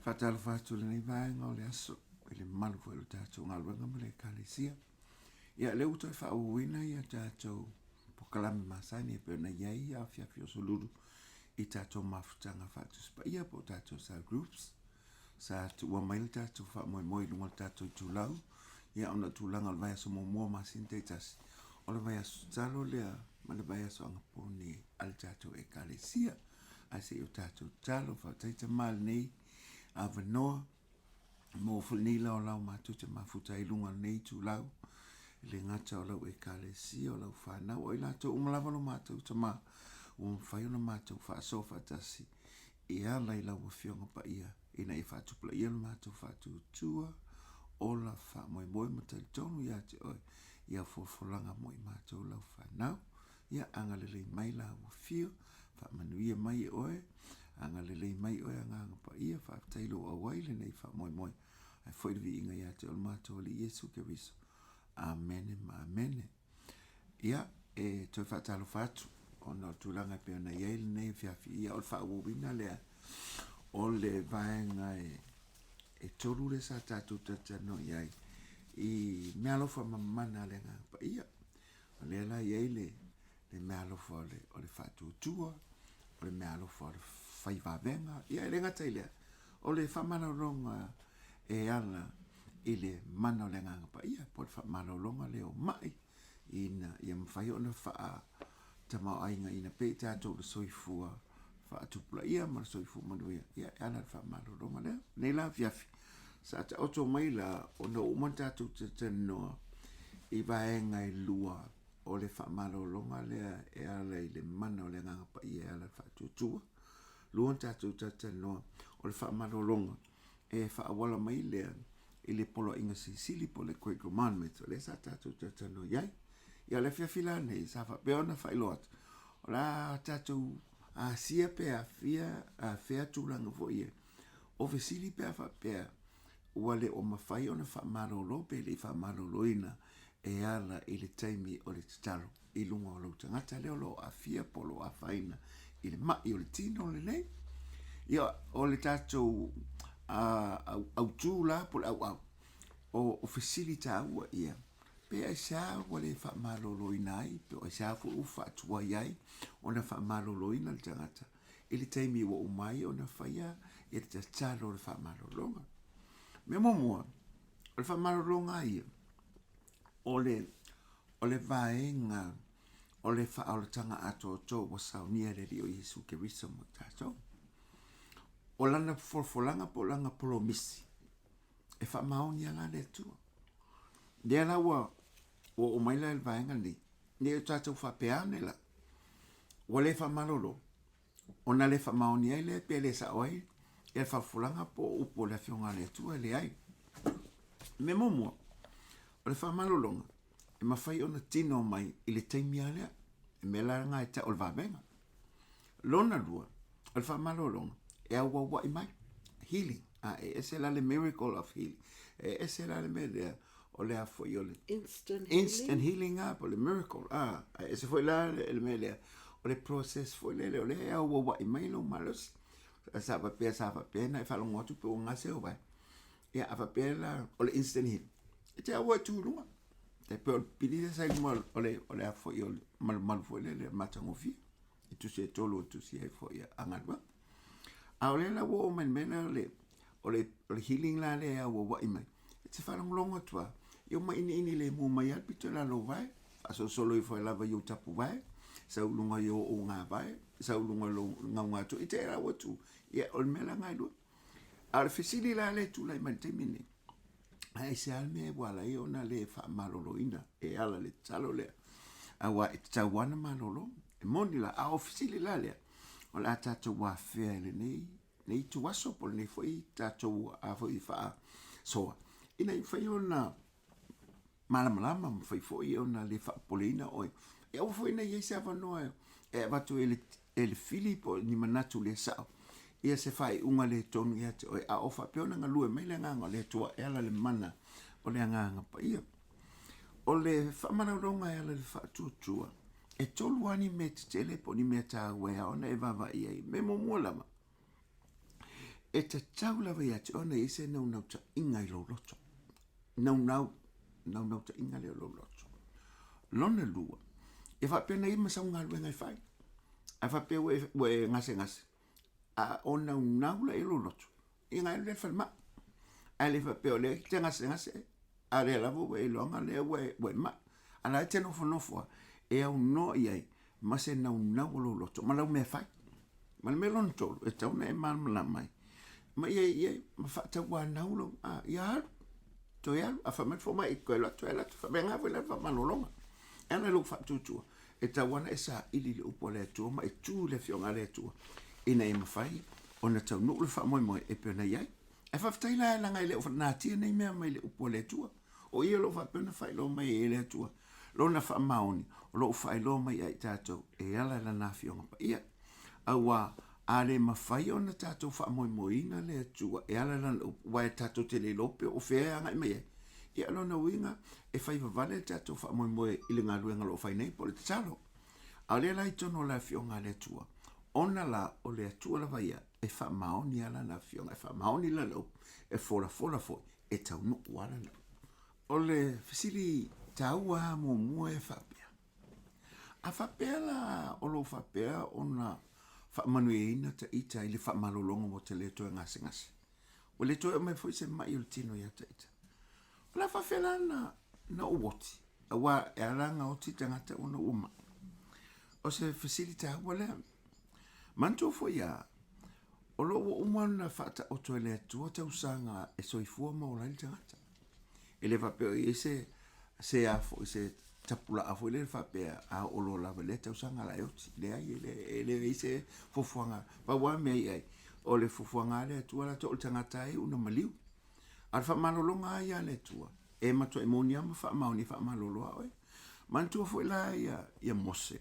Faatalofa atu i lenei vaega o le aso i le mamalu foi o le tatou galuega ma le Ekalesia. Ia, lea ua toe faaauauina ia tatou polokalame masani e pei ona i ai ia afiafi o Aso Lulu i tatou mafutaga faatusi paia po o tatou cell groups. Sa tuua mai le tatou faamoemoe i luga o le tatou itulau, ia ona o tulaga o le vaiaso muamua o masina taitasi, o le vaiaso tatalo lea ma le vaiaso agapone a le tatou Ekalesia. Ae se i o tatou tatalo, faafetai Tama i lenei avanoa, maua foi lenei laolao matou te mafuta ai i luga o lenei itulau, e le gata o lau Ekalesia, o lau fanau, o i latou uma lava lo matou Tama, ua mafai ona matou faasoa faatasi e ala i lau Afioga Paia ina ia faatupulaia lo matou faatuatua, ola, faamoemoe ma talitonu ia te oe i au folafolaga mo i matou lau fanau. Ia agalelei mai lau Afio, faamanuia mai e oe, agalelei mai oe Agaga Paia, faafetai lou auai i lenei faamoemoe, ae foi le viiga ia te oe lo matou Alii Iesu Keriso. Amene ma amene. Ia, e toe faatalofa atu ona o le tulaga e pei ona i ai lenei afiafi, ia o le faaauauina lea o le vaega e tolu lea sa tatou talatalanoa i ai i meaalofa mamana a le Agaga Paia. O lea la e i ai le meaalofa o le faatuatua, o le meaalofa o le fai vavega, ia e le gata i lea, o le faamalologa e ala i le mana o le Agaga Paia, po o le faamalologa lea o mai, ina ia mafai ona faatamaoaigaina pea i tatou le soifua faatupulaia ma le soifua manuia, ia e ala i le faamalologa lea. Nei la afiafi, sa taoto mai la ona ua uma ona tatou talatalanoa i vaega e lua o le faamalologa lea e ala i le mana o le Agaga Paia e ala i le faatuatua. Lua ona tatou talatalanoa o le faamalologa e faaauala mai lea i le Poloaiga Silisili po o le Great Commandment, o lea sa tatou talatalanoa i ai. Ia o le afiafi la lenei sa faapea ona faailoa atu, o le a tatou asia pe afia afea tulaga foi ia o fesili pe a faapea ua le o mafai ona faamalolo pe le i faamaloloina e ala i le taimi o le tatalo i luga o lou tagata lea o lo o aafia po o lo o afaina i le mai o le tino lenei. Ia, o le tatou autū la po o le auau, o fesili taua ia, pe aisea ua le faamaloloina ai, pe o aisea foi ua faatuai ai ona faamaloloina le tagata i le taimi ua uma ai ona faia le tatalo o le faamalologa. Mea muamua, o le faamalologa lava ia, o le, o le vaega o le faaolataga atoatoa ua saunia e le Alii o Iesu Keriso mo tatou. O lana folafolaga po o lana polomisi, e faamaoni lava la le Atua. Lea la ua oo mai la i le vaega lenei, ne i o tatou faapea ane la, ua le faamalolo, ona le faamaoni ai lea pe le sao ai ia le faafofolaga po o upu o le Afioga a le Atua, e leai. O le mea muamua, o le faamalologa, e mafai ona tino mai i le taimi lava lea. Le mea la lena e tau o le vavega. Lona lua, o le faamalologa, e auauai mai, healing. A, e ese la le miracle of healing. E ese la le mea lea, o le a foi o le Instant healing. Instant healing a, po o le miracle. A, e ese foi la le mea lea, o le process foi lele, o lea e auauai mai lou malosi. Sa faapea, sa faapea ona e faalogo atu pe ua gase ou vae. Ia, a faapea la, o le instant healing, e te auau e tu i luga. E pei o le pili lea sa i luma o le, o le a foi o le malumalu foi lele matagofie. I tusi e tolu o tusi ai foi a galuega. A o lea la ua oo mai i le mea lea o le, o le, o le healing la lea e auauai mai, e te faalogologo atu lava, ia ua mainiini lemu mai lava le pito i lalo o vae, faasolosolo ifo ai lava i ou tapuvae, sau i luga i ou ougavae, sau i luga o lou gaugatoa, e te lau atu, ia o le mea la lena e lua. A o le fesili la lea e tulai mai i le taimi lenei, aisea le mea ua ala ai ona le faamaloloina e ala i le tatalo lea, aua e tatau lava ona malolo. E moni la, a o fesili la lea, o le a tatou afea i lenei lenei ituaso po o lenei foi tatou a foi faasoa, ina ia mafai ona malamalama, mafai foi ona le faapopoleina oe. E aua foi ne i i ai se avanoa e avatu e le, e le fili po o ni manatu le sao ia se faaiuga le tonu ia te oe, a o faapea ona galue mai le Agaga o le Atua e ala i le mana o le Agaga Paia. O le faamalologa e ala i le faatuatua, e tolu lava ni mea tetele po o ni mea taua e ao ona e vaavaai i ai. Mea muamua lava, E tatau lava ia te oe ona i ai se naunautaiga i lou loto. Naunau, naunautaiga lea o lou loto. Lona lua, e faapea na i ai ma sau galuega e fai. A faapea ua e, ua e gasegase, a o naunau la i lou loto, ia na alu lea i le falemai. Ae le faapea o lea e te gasegase, a o lea lava ua e iloaga lea ua e, ua e mai. A la e te nofonofo lava, e aunoa i ai ma se naunau o lou loto ma lau mea e fai. Ma le mea lona tolu, e tatau ona e malamalama ai, ma ia ia ma faatauanau lou, a, ia alu, toe alu, a fai mai le fomai, toe alu atu, toe alu atu, faapena foi la le faamalologa. E ala i lou faatuatua, e tatau lava ona e saili i le upu a le Atua ma e tu i le Afioga a le Atua, ina ia mafai ona taunuu le faamoemoe e pei ona i ai. Ae faafetai la leaga e le o natia nei mea mai le upu a le Atua. O ia o lo o faapea ona faailoa mai e le Atua Lona faamaoni o lo o faailoa mai ia i tatou e ala i Lana Afioga Paia. Auā, a le mafai ona tatou faamoemoeina le Atua e ala i Lana upu, aua e tatou te le iloa pe o fea e agai mai ai, ia o lona uiga e fai vavale le tatou faamoemoe i le galuega o lo o fai nei po o le tatalo. A o lea la i totonu o le Afioga a le Atua, ona la o le Atua lava ia e faamaoni lava Lana Afioga, e faamaoni Lana upu, e folafola foi, e taunuu lava Lana upu. O le fesili taua lava muamua e faapea, a faapea la o lo o faapea ona faamanuiaina ta ita i le faamalologa ua ta le toe gasegase, ua le toe aumai foi se mai o le tino ia ta ita, o le a faafefea la na ou oti? Aua e ala ona oti tagata ona ua mai. O se fesili taua lea. Manatua foi lava, o lo o ua uma ona faataoto e le Atua tausaga e soifua ma ola ai le tagata. E le faapea o i ai se, se a foi, se tapulaa foi lele faapea a oo loa lava i lea tausaga o le a e oti. Leai, e le, e leai se fuafuaga. Pau lava le mea i ai, o le fuafuaga a le Atua latou o le tagata e iu ina maliu. A o le faamalologa lava ia a le Atua, e matuai moni lava ma faamaoni e faamalolo lava oe. Manatua foi la ia, ia Mose,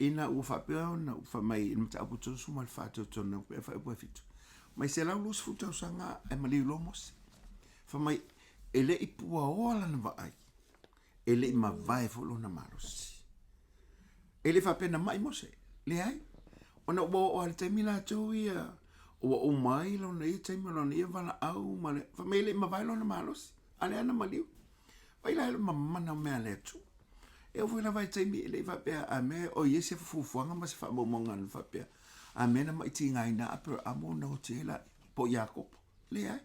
Ina ua faapea ona fai mai i le mataupu 34 tautonou pe faaiupu e 7, mai 120 tausaga ae maliu loa Mose. Fai mai, e le i puaoa lana vaai, e le i mavae foi lona malosi. E le faapea na mai Mose, leai. Ona ua oo lava i le taimi latou ia, ua uma ai lona ia taimi o lona ia valaau ma le, fai mai e le i mavae lona malosi, a lea na maliu. Vaai la i le mamana o mea a le Atua. E oo foi lava i taimi e le i faapea a mea o i ai se fuafuaga ma se faamaumauga na faapea a mea na mai tigaina a Aperaamo ona oti ai laia, po o Iakopo. Leai.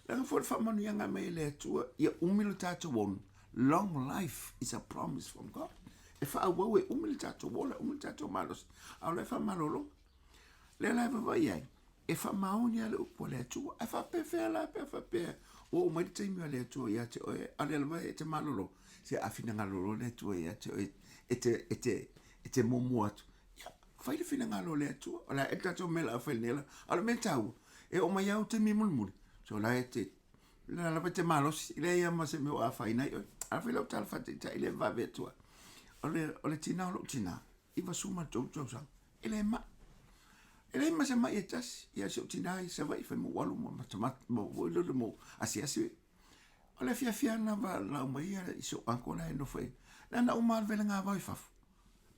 Leaga foi le faamanuiaga e aumai e le Atua ia umi lo tatou ola. Long life is a promise from God. E faaauau e umi le tatou ola, umi le tatou malosi, a o la e faamalologa. Lea la e vaavaai ai, e faamaoni lava le upu a le Atua. Ae faapefea la pe a faapea ua oo mai le taimi o le Atua ia te oe, a o lea lava e te malolo, se a finagalo loa le Atua ia te oe e te, e te, e te muamua atu, ia, fai le finagalo o le Atua. O le a ea le tatou mea o le a fai i lenei ala? A o le mea taua, e oo mai lava au taimi mulimuli, so o la e te, o la lava e te malosi, e leai lava ma se mea o afaina ai oe. A fai lau tala faataitai lea e vave atu lava, o le, o le tina o lou tina, 93 tausaga, e le mai. E leai ma se mai e tasi, ia si ou tina i Savaii fai mai ua alu ma matamata, ma foi lele mo asiasi. O le afiafi lava na valaau mai ia i si ou uncle la e nofo i ai. Na na uma lava le velega vao i fafo.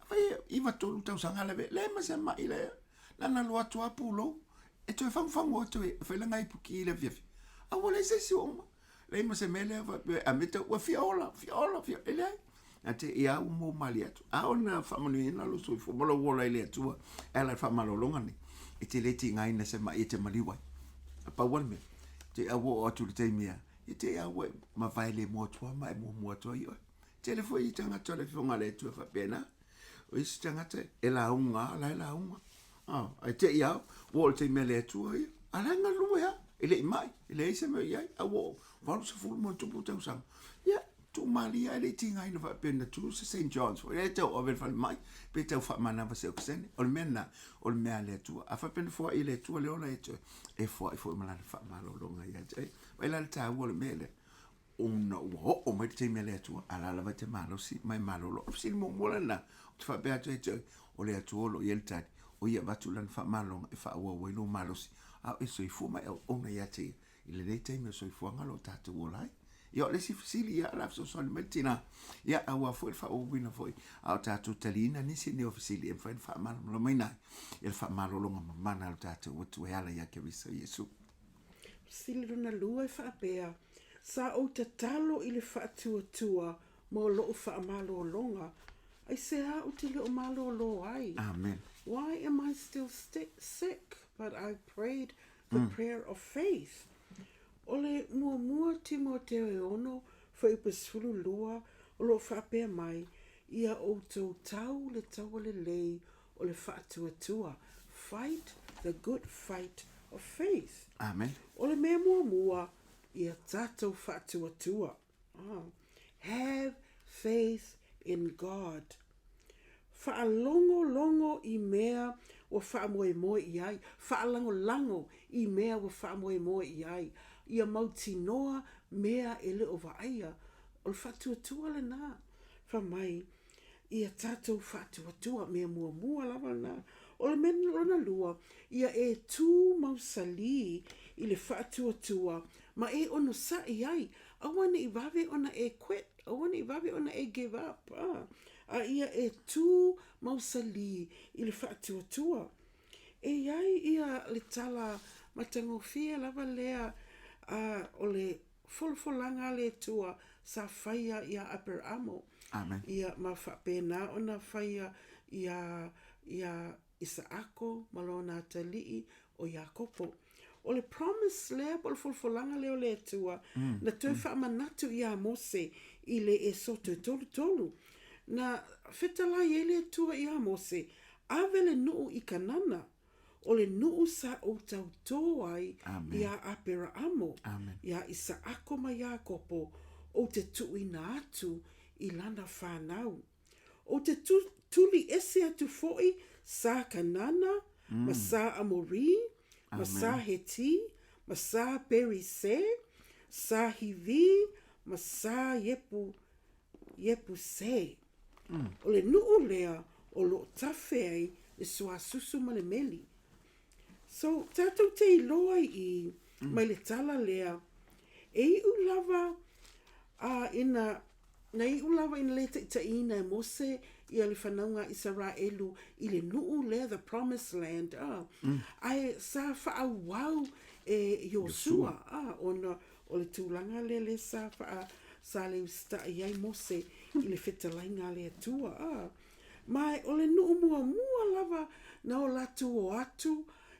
Fai 93 tausaga le leai ma se mai le. Na na alu atu lava pulou e toe fagufagu atu e fai lana ipuki i le afiafi. A ua leai se isi o uma. Leai ma se mea lea faapea a mea tau ua fia ola, fia ola, fia e leai. A te ia ua mou malie atu. A ona faamanuiaina lou soifua ma lou ola i le Atua e ala i le faamalologa nei. E te le tigaina se mai e te maliu ai. A pau lava le mea, te i ua oo atu i le taimi a, e te i ua e mavae le mua atu lava ma e muamua atu ai oe. Tele foi i tagata o le Afioga a le Atua e faapena. O isi tagata e lauga lava, o la e lauga. Ah, ae te i au, ua oo i le taimi a le Atua ia, a la e galue lava, e le i mai, e leai se mea o i ai, a ua oo 80 ma ono tupu tausaga. Ia, tuumalie lava e le i tigaina faapea na tu se St. John's foi lea e tau ave i le falemai, pe tau faamanava se okesene. O le mea lena, o le mea a le Atua. A faapea na foai e le Atua le ola ia te oe, e foai foi ma lana faamalologa ia te oe. Vaai la le taua o le mea lea. ona ua oo mai le taimi a le Atua, a la lava e te malosi ma e malolo. O le fesili muamua lena, ou te faapea atu ia te oe, o le Atua o lo o i ai le tali, o ia e avatu lana faamalologa e faaauau ai lou malosi, a o e soifua ma e auauna ia te ia i lenei taimi o le soifuaga o lo o tatou ola ai. Ia, o le isi fesili, ia, o le a fesoasoani mai le tina, ia, aua foi le faaauauina foi, a o tatou taliina nisi nei o fesili e mafai ona faamalamalamaina ai e le faamalologa mamana a lo tatou Atua e ala ia Keriso Iesu. Fesili lona lua e faapea, Sa ou tatalo i le faatuatua mo lou faamalologa, aisea ou te le o malolo ai? Amen. Why am I still sick but I prayed the prayer of faith? O le muamua Timoteo e 6, fuaiupu 12, o lo o faapea mai, Ia outou tau le taua lelei o le faatuatua, fight the good fight of faith. Amen. O le mea muamua, ia tatou faatuatua. Have faith in God. Faalogologo i mea ua faamoemoe i ai, faalagolago i mea ua faamoemoe i ai, ia mautinoa mea e le o vaaia. O le faatuatua lena. Fai mai, ia tatou faatuatua, mea muamua lava lena. O le mea lona lua, ia e tū mausalī i le faatuatua ma e onosai ai, aua ne i vave ona e quit, aua ne i vave ona e give up, a, a ia e tū mausalī i le faatuatua. E i ai ia le tala matagofie lava lea a, o le folafolaga a le Atua sa faia iā Aperamo. Amen. Ia, ma faapena ona faia iā, iā Isaako ma lona atalii o Iakopo. O le promise lea po o le folafolaga lea o le Atua, na toe faamanatu iā Mose i le Esoto 33. Na fetalai ai le Atua iā Mose, Ave le nuu i Kanana, o le nuu sa ou tautō ai iā Aperaamo, iā Isaako ma Iakopo, ou te tuuina atu i lana whanau. Ou te tuli ese atu foʻi sa Kanana, ma sa Amori, ma sa Heti, ma sa Perise, sa Hivi, ma sa Iepu, Iepuse. O le nuu lea o lo o tafe ai le suasusu ma le meli. So, tatou te iloa i i mai le tala lea, e iu lava a ina, na iu lava ina le taitaiina e Mose ia le whanauga a Isaraelu i le nuu lea, the promised land, a, ae sa faaauau e Iosua, a, ona O le tulaga lea lea sa whaa, sa le usitaʻi ai Mose i le fetalaiga a le Atua, a. Ma o le nuu muamua lava na o latou o atu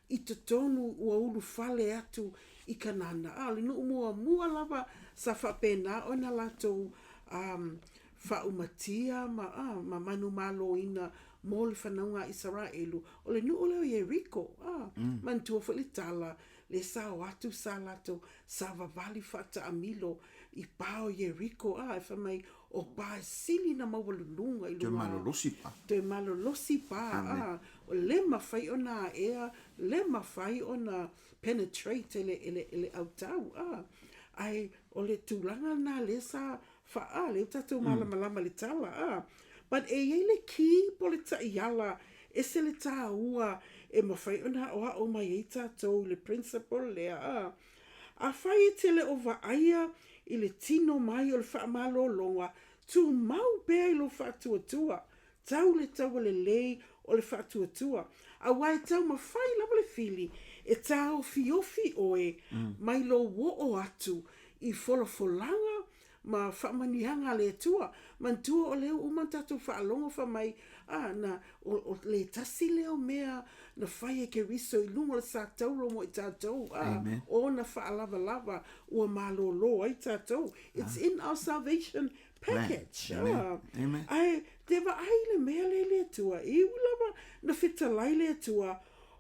i totonu ua ulufale atu i Kanana, a. O le nuu muamua lava sa faapena ona latou, um, faaumatia ma, a, ma manumaloina mo le whanauga a Isaraelu, o le nuu lea o Ieriko, a. Manatua foi le tala Le sao atu sa latou savavali faataamilo i pa o Ieriko, a, e fai mai, o pa e sili na maualuluga i luga. Toe malolosi pa. Toe malolosi pa, a, o le mafai ona aea, le mafai ona penetrate e le, e le, e le autau, a. Ae o le tulaga lena lea sa fa, a, lea ua tatou malamalama i le tala, a. But e i ai le key po o le taiala, ese le tāua e mafai ona aʻoaʻo mai ai tatou i le principle lea, a. Afai e te le o vaaia i le tino mai o le faamalologa, tumau pea i lou faatuatua, Tau le taua lelei o le faatuatua, aua e taumafai lava le fili e tāofiofi oe mai lou oo atu i folafolaga ma faamanuiaga a le Atua. Manatua o lea ua uma ona tatou faalogo fai mai, a, na, o, o le tasi lea o mea na fai e Keriso i luga o le sa tauro mo i tatou, a, ona faalavalava ua malōlō ai tatou. It's in our salvation package. Amen. Amen. Ae te vaai i le mea lea i le Atua, e iu lava na fetalai le Atua,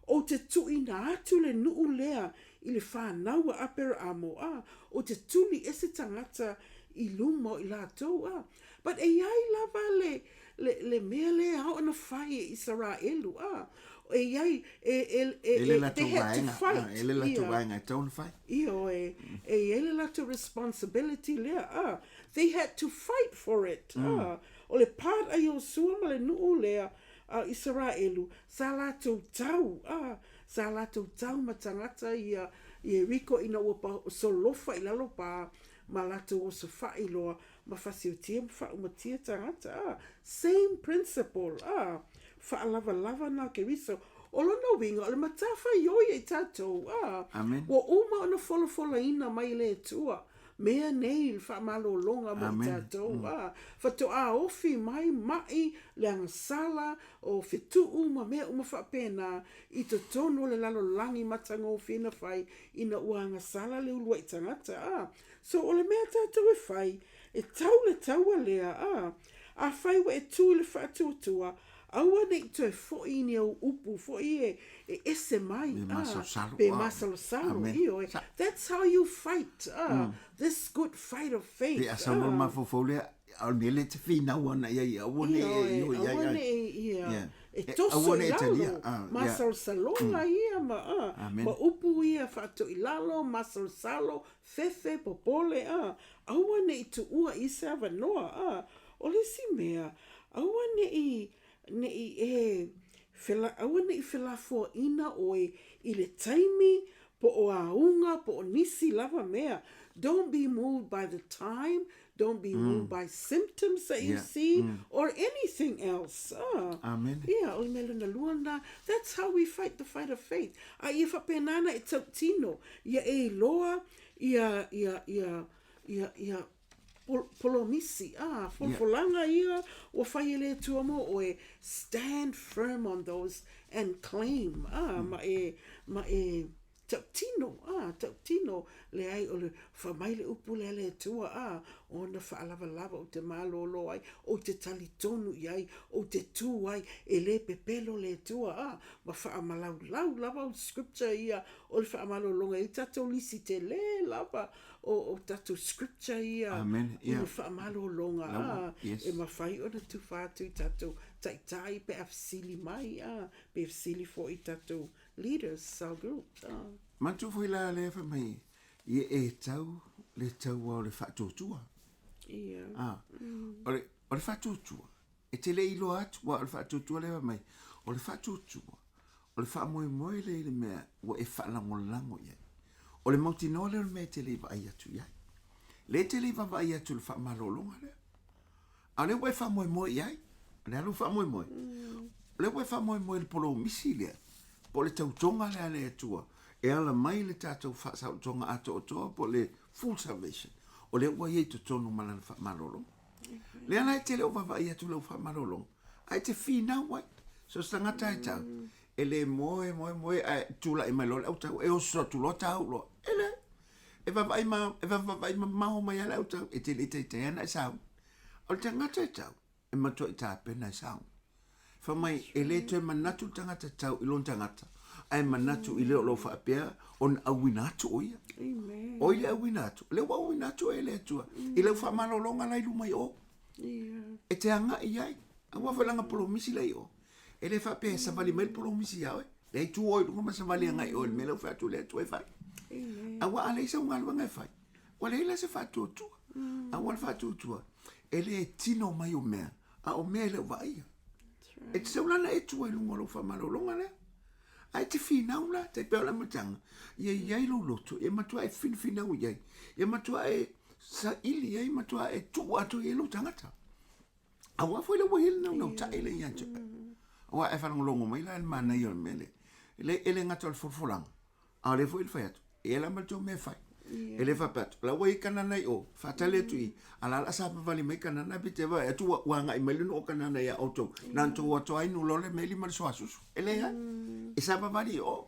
ou te tuuina atu le nuu lea i le whanau a Aperaamo, a, ou te tuli ese tagata i luma o i latou, a. But e iai lava le, le, le mea lea ao ona fai e Isaraelu, a. E iai, e, e, e, e, they had to fight. E le latou vaega e tatau ona fai. Ioe, e iai le latou responsibility lea, a. They had to fight for it. Mm. O le part a Iosua ma le nuu lea a Isaraelu, sa latou tau, ah, sa latou tau ma tagata ia Ieriko ina ua pa, solofa i lalo pa, ma latou osofaʻi loa ma fasiotia ma faaumatia tagata a. Same principle a. Faalavalava na Keriso. O lona uiga o le matafaioi ia i tatou a. Amen. Ua uma ona folafolaina mai e le Atua mea nei le faamalologa mo i tatou a. Faatoa ofi mai maʻi le agasala o fetuu ma mea uma faapena i totonu o le lalolagi matagofie na fai ina ua agasala le uluai tagata a. So o le mea tatou e fai, e tau le taua lea a. Afai ua e tu i le faatuatua, aua ne i toe foi i ni ou upu foi e e ese mai a, pe masalosalo, ioe. That's how you fight a, this good fight of faith a. Pe a sau loa le mafaufau lea, a o le te finau ana i ai, aua ne i e ioe i ai. Aua ne i ia, e toso i lalo, masalosaloga ia ma a, ma upu ia faatoilalo, masalosalo, fefe, popole, a, aua ne i tuua i se avanoa, a, o le isi mea, aua ne i, ne i e, fela, aua ne i felafoaina oe i le taimi po o auga po o nisi lava mea. Don't be moved by the time, don't be moved by symptoms that you see or anything else. A, Amen. Ia, o le mea lona lua lena, that's how we fight the fight of faith. A ia faapena ana e tautino, ia e iloa ia, ia, ia, ia, ia polomisi, a, folafolaga ia ua fai e le Atua mo oe, stand firm on those and claim, a, ma e, ma e tautino, a, tautino, leai, o le, fai mai le upu lea a le Atua, a, ona faalavalava ou te malōlō ai, ou te talitonu i ai, ou te tū ai, e le pepelo le Atua, a, ma faamalaulau lava au scripture ia o le faamalologa i tatou lisi tele lava o, o tatou scripture ia Amen. Yeah. i le faamalologa a, yes. e mafai ona tufa atu i tatou taitai pe a fesili mai a, pe fesili foi i tatou leaders our group a. Manatua foi la lea fai mai ia e tau le taua o le faatuatua. Ia. Ah. Mm. O le, o le faatuatua, e te le iloa atu, ua o le faatuatua lea fai mai, o le faatuatua, o le faamoemoe lea i le mea ua e faalagolago i ai. O le mautinoa lea o le mea e te le i vaai atu i ai. Lea e te le i vaavaai atu i le faamalologa lea. A o lea ua e faamoemoe i ai. O le a lou faamoemoe? O lea ua e faamoemoe i le polomisi lea, po o le tautoga lea a le Atua, e ala mai le tatou faasaolotoga atoatoa po o le full salvation. O lea ua i ai i totonu ma lana faamalologa. Lea la e te le o vaavaai atu i lau faamalologa, ae e te finau ai. So se tagata e tau, e le moe, moe, moe, ae tulai mai loa le autau, e oso atu loa tau loa. E leai. E vaavaai ma, e vaavaai mamao mai lava le autau, e te le i taitai ana e sauni. O le tagata e tau, e matuai tapena e sauni. Fai mai, e le toe manatu le tagata tau i lona tagata, ae manatu i le o lo o faapea ona auina atu o ia. Amen. O i le auina atu, lea ua auina atu e le Atua, i lau faamalologa la i luma i o. Yeah. E te agai i ai. Aua foi langa polomisi la i o. E le faapea e savali mai le polomisi ia oe. Leai tu oe i luga ma savali agai i oe i le mea lea ua fai atu le Atua e fai. Amen. Aua a leai sau galuega e fai, ua leai la se faatuatua. Aua le faatuatua, e le tino mai o mea, a o mea e le o vaaia. E te sau la na e tua i luga o lou faamalologa lea. Ae e te finau la, tai pei o le amataga, ia i ai lou loto, ia matua e finafinau i ai, ia matua e saili ai, matua e tuu atu i ai lou tagata. Aua foi le ua i ai le naunautai lea ia te oe. Aua e faalogologo mai la i le manaia o le mea lea. E le, e le gata o le folafolaga, a o lea foi le fai atu, e i ai la ma le tou mea e fai. E le faapea atu, o la ua i ai Kanana i o, faatali atu i i, a la o le a savavali mai Kanana pe te vaai atu ua, ua agai mai le nuu o Kanana ia outou. Na ona tou o atu lava inu loa le meli ma le suasusu. E leai, e savavali i o.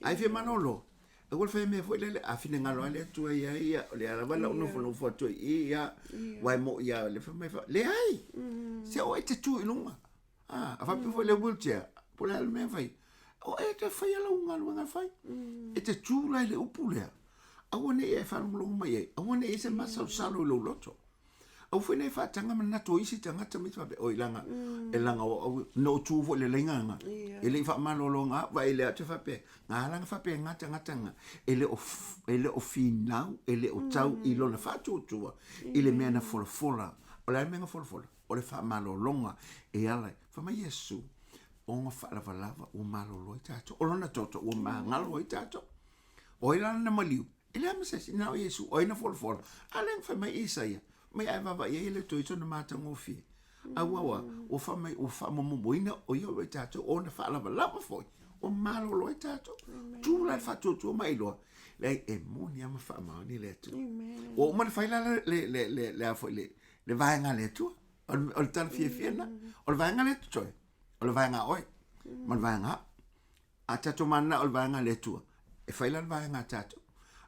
Ae fia malolo, Aua le faia mea foi lele, a finagalo lava le Atua ia ia, o lea lava lau nofonofo atu ai i i, ia, aua e moni lava, le fai mai, leai, se o e te tu i luga. A, a faapea foi le wheelchair, po o le a le mea e fai, o e te faia lau galuega e fai. E te tu la i le upu lea, aua ne i e faalogologo mai ai, aua ne i i ai se masalosalo i lou loto. Aua foi ne i faataga manatu o isi tagata ma isi faapea, oi leaga, e leaga o au, na ou tu foi i le laina lena, e le i faamalologa au, vaai lea ou te faapea, na ala ona faapena tagata na, e le o, e le o finau, e le o tau i lona faatuatua i le mea na folafola. O le a le mea na folafola? O le faamalologa e ala i, fai mai Iesu, ona faalavalava ua malolo ai tatou, o lona toto ua magalo ai tatou. O ai la lana maliu? E leai ma se isi, na o Iesu, o ai na folafola. A lea na fai mai Isaia, mai a e vaavaai ai e le toe sona matagofie. Aua ua, ua fai mai, ua faamomomoina o ia ua tatou, ona faalavalava foi, ua malolo ai tatou. Tu la le faatuatua ma iloa, leai, e moni lava ma faamaoni le Atua. Ua uma ona fai la le, le, le, le, le, a foi, le, le vaega a le Atua. O le, o le tala fiafia lena. O le vaega lea totoe, o le vaega a oe, ma le vaega a au. A tatou mananao i le vaega a le Atua, e fai la le vaega a tatou.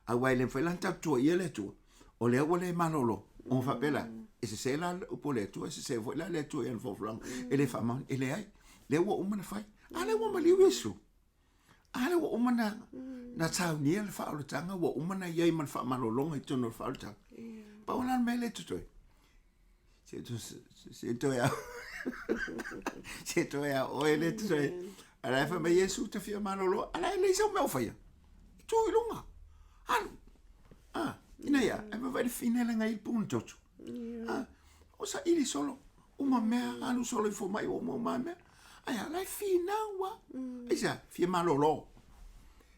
Aua e le mafai la ona tatou tuuaia le Atua, o lea ua le malolo. Ona faapea la, e sese la le upu a le Atua, e sese foi la le Atua i ana folafolaga, e le faamaoni. E leai, lea ua uma ona fai. A lea ua maliu Iesu. A lea ua uma ona na saunia le faaolataga, ua uma ona i ai ma le faamalologa i totonu o le faaolataga. Pau la le mea lea e totoe, Se se toe au. Se toe au oe le toe. Ala e fai mai Iesu te fia malolo. Ala e leai sau mea o faia. I tu i lunga. Alu. Ah, ina ia, e vaai le fine le ngai pun toto. Ah, o sa ili solo. Uma mea, alu solo i fomai o uma mea. Ai ala e finau a. Ai sa, fia malolo.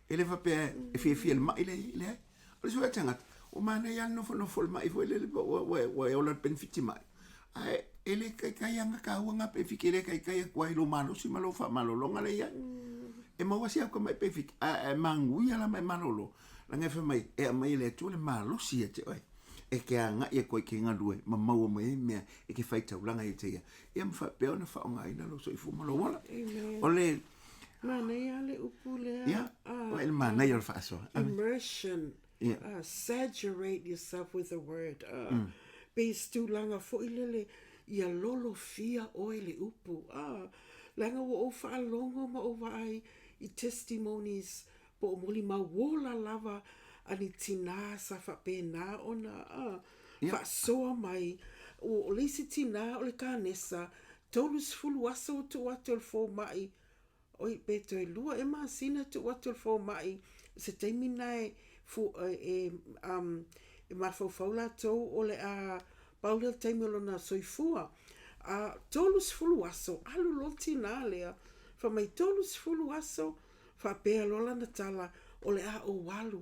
E le faapea e fiafia i le mai le leai. O le sui tagata, ua manaia lava le nofonofo i le mai foi lele ua, ua, ua e ola i le penefiti mai. Ae e le kaikai aga taua ngā penefiti, e le kaikai atu ai i lou malosi ma lou faamalologa lea i ai. E maua si au tamai penefiti, ae, ae manuia la ma e malolo. Leaga e fai mai, e aumai e le Atua le malosi ia te oe, e te agai atu ai i te galue ma maua mai ai mea e te faitaulaga ia te ia, ia ma faapea ona faaaogaina lou soifua ma lou ola. O le, Manaia le upu lea. Ia, o le manaia o le faasoa. Immersion. Yeah. Saturate yourself with the word. Pe se tulaga foi lele ia lolofia oe le upu. Leaga ua ou faalogo ma ou vaai i testimonies po o molimau ola lava a ni tinā sa faapena ona faasoa mai. O le isi tinā o le kanesa, 30 aso o tuu atu o le fomai, oi pe toe lua ea masina tuu atu o le fomai, o se taimi na e, e, e mafaufau latou o le a pau lea o le taimi o lona soifua. A 30 aso, alu loa le tinā lea, fai mai 30 aso, Faapea loa lana tala, O le a ou alu,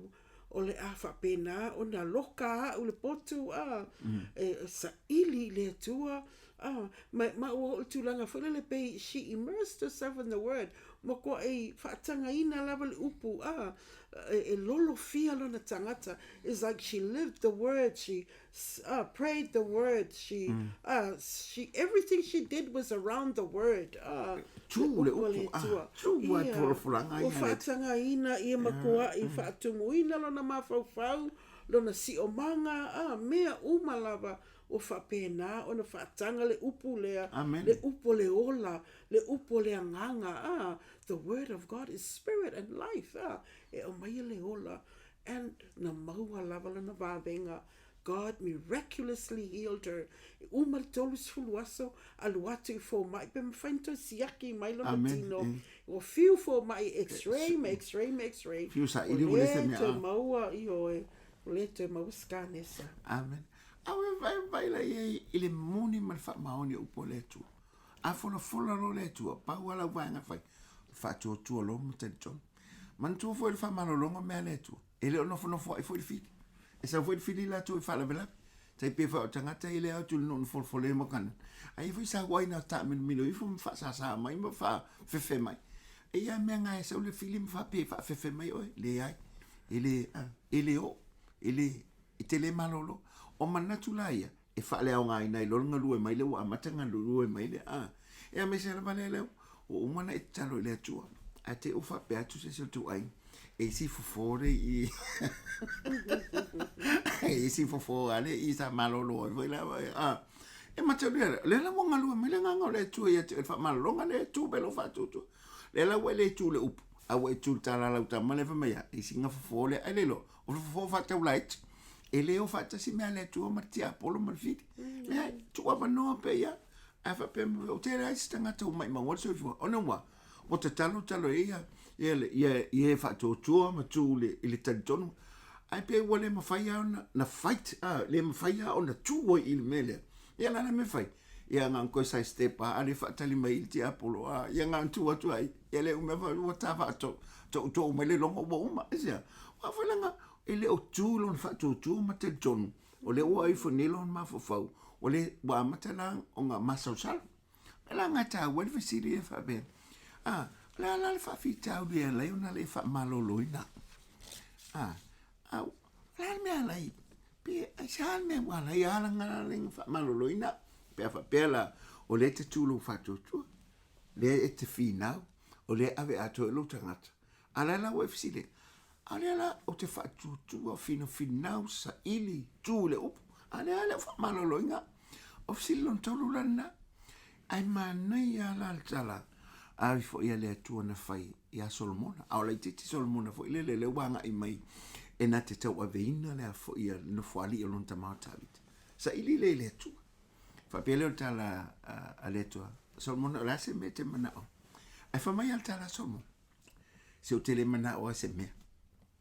o le a faapena ona loka au le potu, a, e saili i le Atua, a, ma, ma ua oo i le tulaga foi lele pei she immersed herself in the word, matuai faatagaina lava le upu, a, e, e lolofia lona tagata, it's like she lived the word, she prayed the word, she, she, everything she did was around the word. Tu le upu, ah, tu ua e folafolaga ia. Ua faatagaina ia matua i faatumuina lona mafaufau, lona siomaga, ah, mea uma lava ua faapena ona faataga le upu lea, Amen. le upu o le ola, le upu o le agaga, ah, the word of God is spirit and life, ah, e aumaia le ola And na maua lava lana vavega, God miraculously healed her. E uma le 30 aso, alu atu i fomai, pe mafai ona toe siaki mai lona Amen. tino. Eh. Ua fiu fomai, x-ray ma x-ray ma x-ray. Fiu saili Ua ua le se le mea, toe ah. maua, ioe, ua le toe maua se kanesa. Amen. Awe vai vai la ia i le moni ma le faamaoni o upu a le Atua. A folafola loa le Atua, pau lava lau vaega fai, faatuatua loa ma talitonu. Manatua foi le faamalologa mea a le Atua, e le o nofonofoa'i foi le fili. E sau foi le fili latou i faalavelave. Tai pei foi o tagata ia le ao atu i le nuu na folafola ma Kanana. A ia foi sau ai na taamilomilo ifo ma faasāsā mai ma faafefe mai. E ia mea nga e sau le fili ma faapea e faafefe mai oe. Leai. E le, e le oo. E le, e te le malolo. O manatu la ia, e faaleaogaina ai loa le galue mai lea ua amata galue mai lea a e aemaise lava lea lea ua uma ona e tatalo i le Atua ae te i ua faapea atu se isi o le tou aiga e isi fofo le i e isi fofo a le i sa malolo ai foi la a e mataulia lea lea la ua galue mai le agaga o le Atua ia te oe le faamalologa lea e tu pea lou faatuatua lea la ua e le tu i le upu a ua e tu i le tala a lau tama lea fai mai a e isi fofo lea ai le iloa O le fofo faatau laiti, e le o faatasi mea a le Atua ma le tiapolo ma le fili. Leai, tuu avanoa pea ia. Ae faapea mai, ou te leai se tagata ua maimau ai le soifua. Ona ua, ua tatalo tatalo ai ia, ia, ia, ia e faatuatua ma tu i le, i le talitonu. Ae pei ua le mafai lava ona, na fight, a, le mafai lava ona tu ai i le mea lea. Ia la le mea fai, ia na ona toe side step lava, a le faatali mai i le tiapolo, a, ia na ona tu atu ai, ia le umia ua ta faatoutou mai le logo ua uma. Aisea? Aua foi leaga E le o tu i lona faatuatua ma talitonu o lea ua ifo nei lona mafaufau, ua le, ua amata la ona masalosalo. O le la taua le fesili e faapea, a, o le a la le faafitauli e ala ai ona le faamaloloina au? A, a, o le a le mea e ala ai? Pe aisea le mea ua ala ai ala le faamaloloina au? Pe a faapea la, o lea e te tu i lou faatuatua, lea e te finau, o lea e ave atoa i lou tagata, A o lea la ua e fesili ai, a o lea la ou te faatuatua, finafinau, saili, tu i le upu, a o lea le o faamaloloina. O fesili lona tolu la lena. Ae manaia lava la le tala a ifo ia le Atua na fai iā Solomona. A o laitiiti Solomona foi lele lea ua agai mai e na te tauaveina le a foi ia nofoalii o lona tama o Tavita. Saili lea i le Atua. Faapea lea o le tala a le Atua, Solomona, o le a se mea e te manao? Ae fai mai lava le tala a Solomona, Se ou te le manao lava i se mea.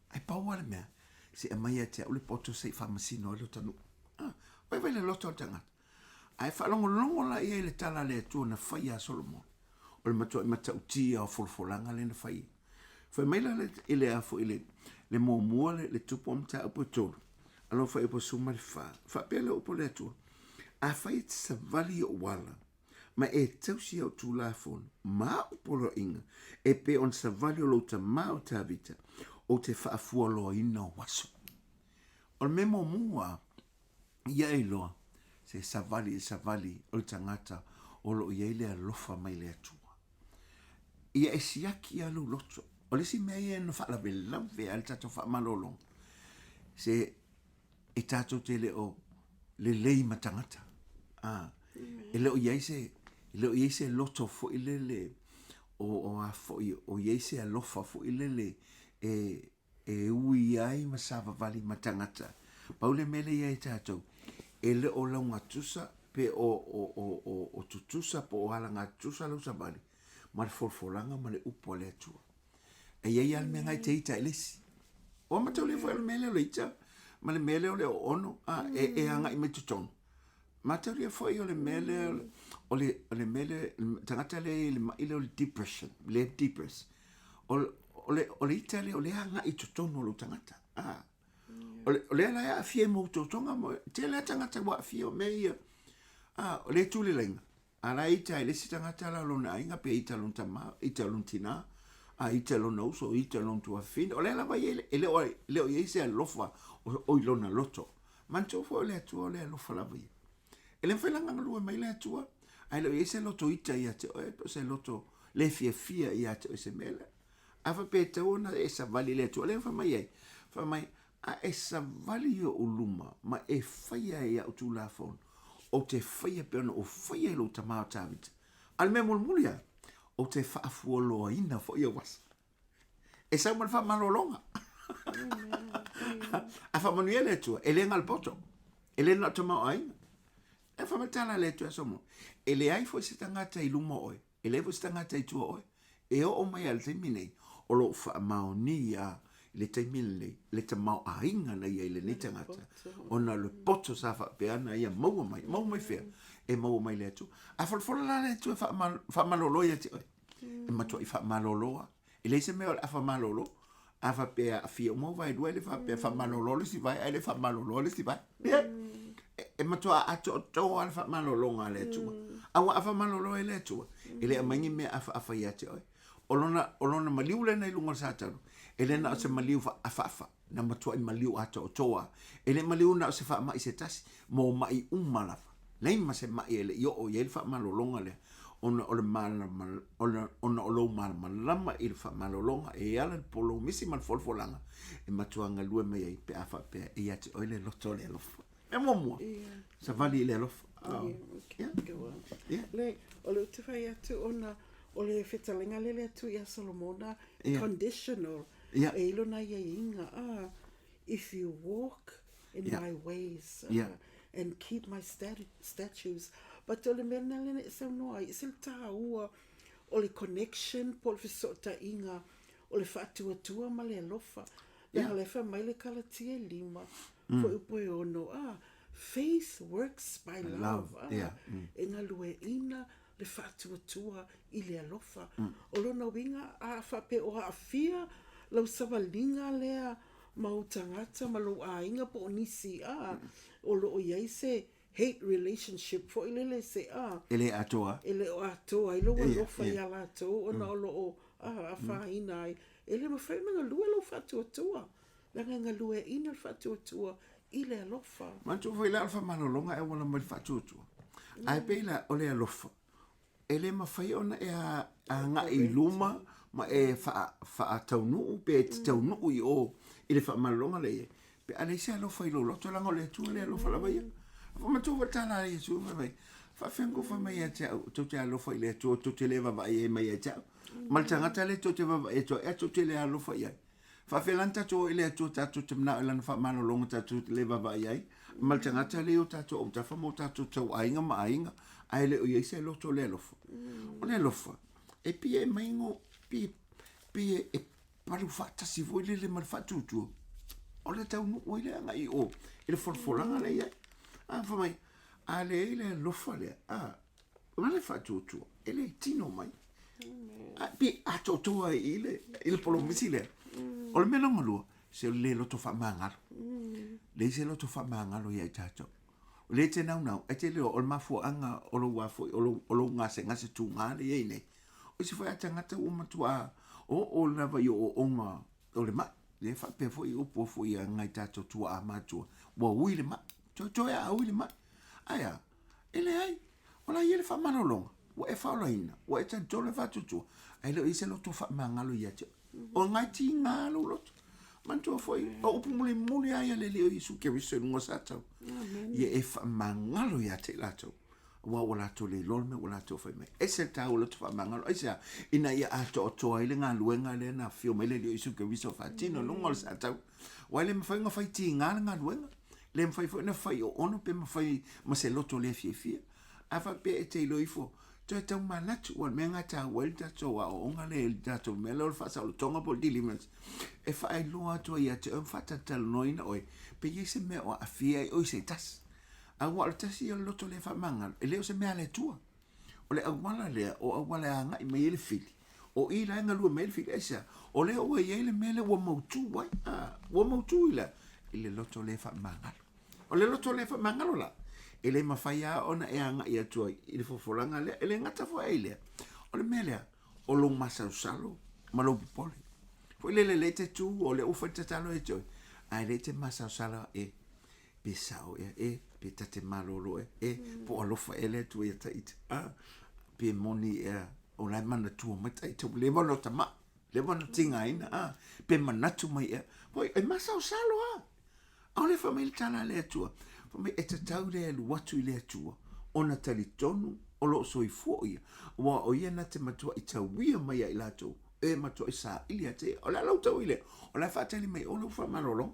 Ae pau lava le mea, se i aumai ia te au le poto se i faamasino ai lota nuu. Ah, vaivai le loto o le tagata. Ae faalogologo la ia i le tala a le Atua na fai ia Solomona. O le matuai matautia o folafolaga lea na fai. Fai mai la i le a foi le, le muamua le, le tupu o mataupu e tolu, alo fuaiupu 14. Faapea le upu a le Atua, Afai e te savali i ou ala, ma e tausi au Tulafono ma a'u poloaiga e pei ona savali o lou tama o Tavita, ou te faafualoaina ou aso. O le mea muamua ia e iloa, se savali e savali o le tagata o lo o i ai le alofa mai le Atua. Ia e siaki lava lou loto. O le isi mea ia na faalavelave ai le tatou faamalologa, se e tatou te le o lelei ma tagata. A, e le o i ai se, e le o i ai se loto foi lele o, o a foi, o i ai se alofa foi lele e, e ui ai ma savavali ma tagata. Pau le mea lea i ai tatou, e le o laugatusa pe o, o, o, o, o tutusa po o alagatutusa lau savali ma le folafolaga ma le upu a le Atua. E i ai lava le mea ngai te ita i le isi. Ua mataulia foi o le mea lea o le ita ma le mea lea o le oono, a, e, e agai mai totonu. Mataulia foi o le mea lea o le, o le mea lea, le tagata lea i le mai lea o le depression, le depress. O, o le, o le ita lea o le agai i totonu o lou tagata. A, o, le, o lea la e aafia i mou totoga, mo, tele a tagata ua aafia o mea ia. A, o le tu le laina. A la e ita ai le isi tagata la lona aiga, pe ita lona tama, ita lona tina, a ita lona uso, ita lona tuafafine. O lea lava ia, e le o, le o i ai se alofa o, o i lona loto. Manatua foi o le Atua o le alofa lava ia. E le mafai la ona galue mai le Atua, ae le o i ai se loto ita ia te oe, po o se loto le fiafia ia te oe i se mea lea. A faapea e tatau ona e savali i le Atua, o lea e fai mai ai, fai mai, A e savali i oʻu luma ma e faia i aʻu tulafono, ou te faia pei ona ou faia i lou tama o Tavita. A o le mea mulimuli lava, ou te faafualoaina foi ou aso. E sau ma le faamalologa. A faamanuia le Atua, e le na o le poto, e le na o tamaoaiga. E fai mai le tala a le Atua ia Solomona, e leai foi se tagata i luma o oe, E leai foi se tagata i tua o oe. E oo mai lava i le taimi nei, o lo o faamaonia i le taimi lenei le tamaoaiga na i ai lenei tagata, ona o le poto sa faapea ona ia maua mai. Maua mai fea? E maua mai le Atua. A folafola la le Atua e faamalolo ia te oe, e matuai faamalolo lava. E leai se mea o le a faamalolo. A faapea e aafia uma vaelua, e le faapea faamalolo le isi vae ae le faamalolo le isi vae. Leai. E matua atoatoa le faamalologa a le Atua. Aua a faamalolo ai le Atua, e le aumai ni mea afaafa ia te oe. O lona, o lona maliu lena i luga o le satanu, e le na o se maliu afaafa, na matuai maliu atoatoa. E le maliu na o se faamai se tasi, mo maʻi uma lava. Leai ma se maʻi e le i oo i ai le faamalologa lea, ona o le malama, ona, ona o lou malamalama i le faamalologa e ala i le polomisi ma le folafolaga e matua galue mai ai pe a faapea e ia te oe le loto o le alofa. Mea muamua, savali i le alofa. Oh. Yeah, okay. Yeah. Yeah. Le, o le ou te fai atu ona o le fetalaiga lele atu ia Solomona, yeah. conditional, yeah. e ilo na ia inga, ah, if you walk in yeah. my ways uh, yeah. and keep my statutes. But o le mea lena lena e saunoa ai, e se le tāua o le connection po o le fesootaiga o le faatuatua ma le alofa. Yeah. Leaga le fai mai le Kalatia e lima, mm. foi upu e ono, ah, faith works by love. love. Ah, yeah. mm. E galueina le faatuatua i le alofa. Mm. O lona uiga, a faapea o aafia lau savaliga lea. ma ou tagata ma lou aiga po o nisi a, o lo o i ai se hate relationship foi lele se a. E le atoa. E le o atoa ai lou alofa iā latou ona o lo o afaina ai. E le mafai ona galue lou faatuatua, leaga e galueaiina le faatuatua i le alofa. Manatua foi la o le faamalologa e auala mai le faatuatua. Ae pei la o le alofa, e le mafai ona e agai i luma ma e faataunuu pe e te taunuu i o i le faamalologa lea e i ai, pe a leai se alofa i lou loto, leaga o le Atua le alofa lava ia. Manatua foi le tala a Iesu fai mai, faafefea ona outou fai mai ia te au, tou te alofa i le Atua, tou te le vaavaai ai mai ia te au. Ma le tagata lea tou te vaavaai atu ai, ae tou te le alofa i ai. Faafefea la ona tatou o i le Atua tatou te manao i Lana faamalologa tatou te le vaavaai ai, ma le tagata lea i o tatou autafa ma o tatou tauaiga ma aiga, ae le o i ai se loto o le alofa. O le alofa, e pei e aumai ngo, pei, pei e palu faatasi foi lele ma le faatuatua, o le taunuu ai le agai i o, i le folafolaga lea e i ai. A fai mai, a leai le alofa lea, a, ma le faatuatua, e le tino mai. A, pe atoatoa ai i le, i le polomisi lea. O le mea lona lua, se o le le loto faamagalo. Leai se loto faamagalo ia i tatou. O lea e te naunau, e te iloa o le mafuaaga o lou a foi, o lou, o lou gasegase tuga lea e i ai nei. O isi foi a tagata ua matua oo lava i ooooga o le mai. Lea faapea foi upu foi a ngai tatou tuaa matua, ua ui le mai. Toetoe a ui le mai. Ae a? E leai, o la e i ai le faamalologa, ua e faaolaina, ua e talitonu e faatuatua, ae le o i ai se loto faamagalo ia te oe. O ngai tiga lou loto. Manatua foi, o upu mulimuli lava ia a le Alii o Iesu Keriso i luga o Satau, ia e faamagalo ia te i latou, aua ua latou le iloa le mea ua latou fai mai. Ese le taua o le loto faamagalo, aisea? Ina ia atoatoa ai le galuega lea na afio mai le Alii o Iesu Keriso e faatino i luga o le Satau. Aua e le mafai ona fai tiga le galuega, le mafai foi ona fai oono pe mafai ma se loto le fiafia. A faapea e te iloa ifo, toe tau manatu, aua o le mea lena e taua ai le tatou aoaoga lea i le tatou mea lea o le faasaolotoga po o le deliverance, e faailoa atu ai ia te oe ma faatalatalanoaina oe, pe i ai se mea o aafia ai oe i se tasi. Aua o le tasi ia o le loto le faamagalo, e le o se mea a le Atua. O le auala lea, o auala e agai mai ai le fili, o i la e galue mai ai le fili. Aisea? O lea ua i ai le mea lea ua mautu ai, a, ua mautu i le, i le loto le faamagalo. O le loto le faamagalo la, e le mafai lava ona e agai atu ai i le folafolaga lea, e le gata foi ai lea. O le mea lea, o lou masalosalo ma lou popole. Foi lele lea e te tu, o lea ua fai le tatalo ia te oe, ae lea e te masalosalo e, pe sao ea, e, pe ta te malolo ea, e, po o alofa ea le Atua ia Taita, a, pe moni ea, o la e manatua mai Taita, ua leva ona tamai, leva ona tigaina, a, pe manatu mai ea, foi, e masalosalo lava. Aole fai mai le tala a le Atua, fai mai e tatau le alu atu i le Atua, ona talitonu o lo o soifua o ia, aua o ia na te matuai tauia mai ia i latou, e matuai saili ia te ia. O le a lau taui lea? O le a faatali mai o lau faamalologa.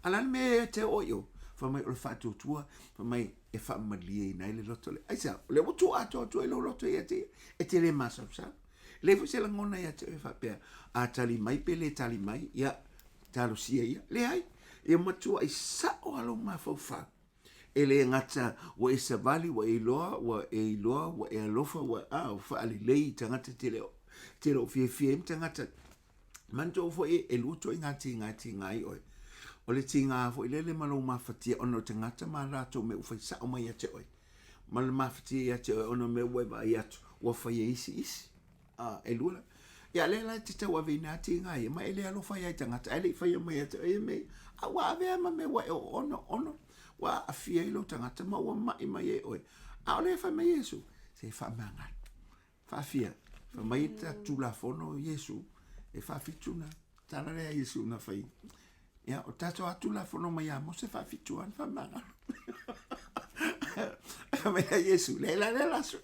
A o le a le mea e te oo i o? Fai mai o le faatuatua, fai mai e faamalieina ai le loto lea. Aisea? O lea ua tuu atoa atu ai lou loto ia te ia, e te le masalosalo. E leai foi se lagona ia te oe faapea, a tali mai pe le tali mai, ia, talosia ia. Leai, ia matuai sao lava lou mafaufau. E le gata ua e savali, ua e iloa, ua e iloa, ua e alofa, ua, a, ua faalelei i tagata e te le o, te le o fiafia ai ma tagata. Manatua foi e lua ituaiga tiga e tiga ai oe. O le tiga foi lele ma lou mafatia ona o tagata ma latou mea ua fai sao mai ia te oe. Ma le mafatia ia te oe ona o mea ua e vaai atu ua fai e isi isi. A, e lua la. Ia lea la e te tauaveina atu tiga ia, ma e le alofa ai i tagata ae le i faia mai ia te oe ia mea ia. A ua avea ma mea ua e oono ono, ua aafia ai lou tagata ma ua mai mai ai oe. A o lea e fai mai Iesu, se faamagalo. Faafia, fai mai ta Tulafono Iesu, e faafitu na tala lea Iesu na fai. Ia, o tatou a Tulafono mai ia Mose faafitu lava na faamagalo. Fai mai a Iesu, le la lea laso.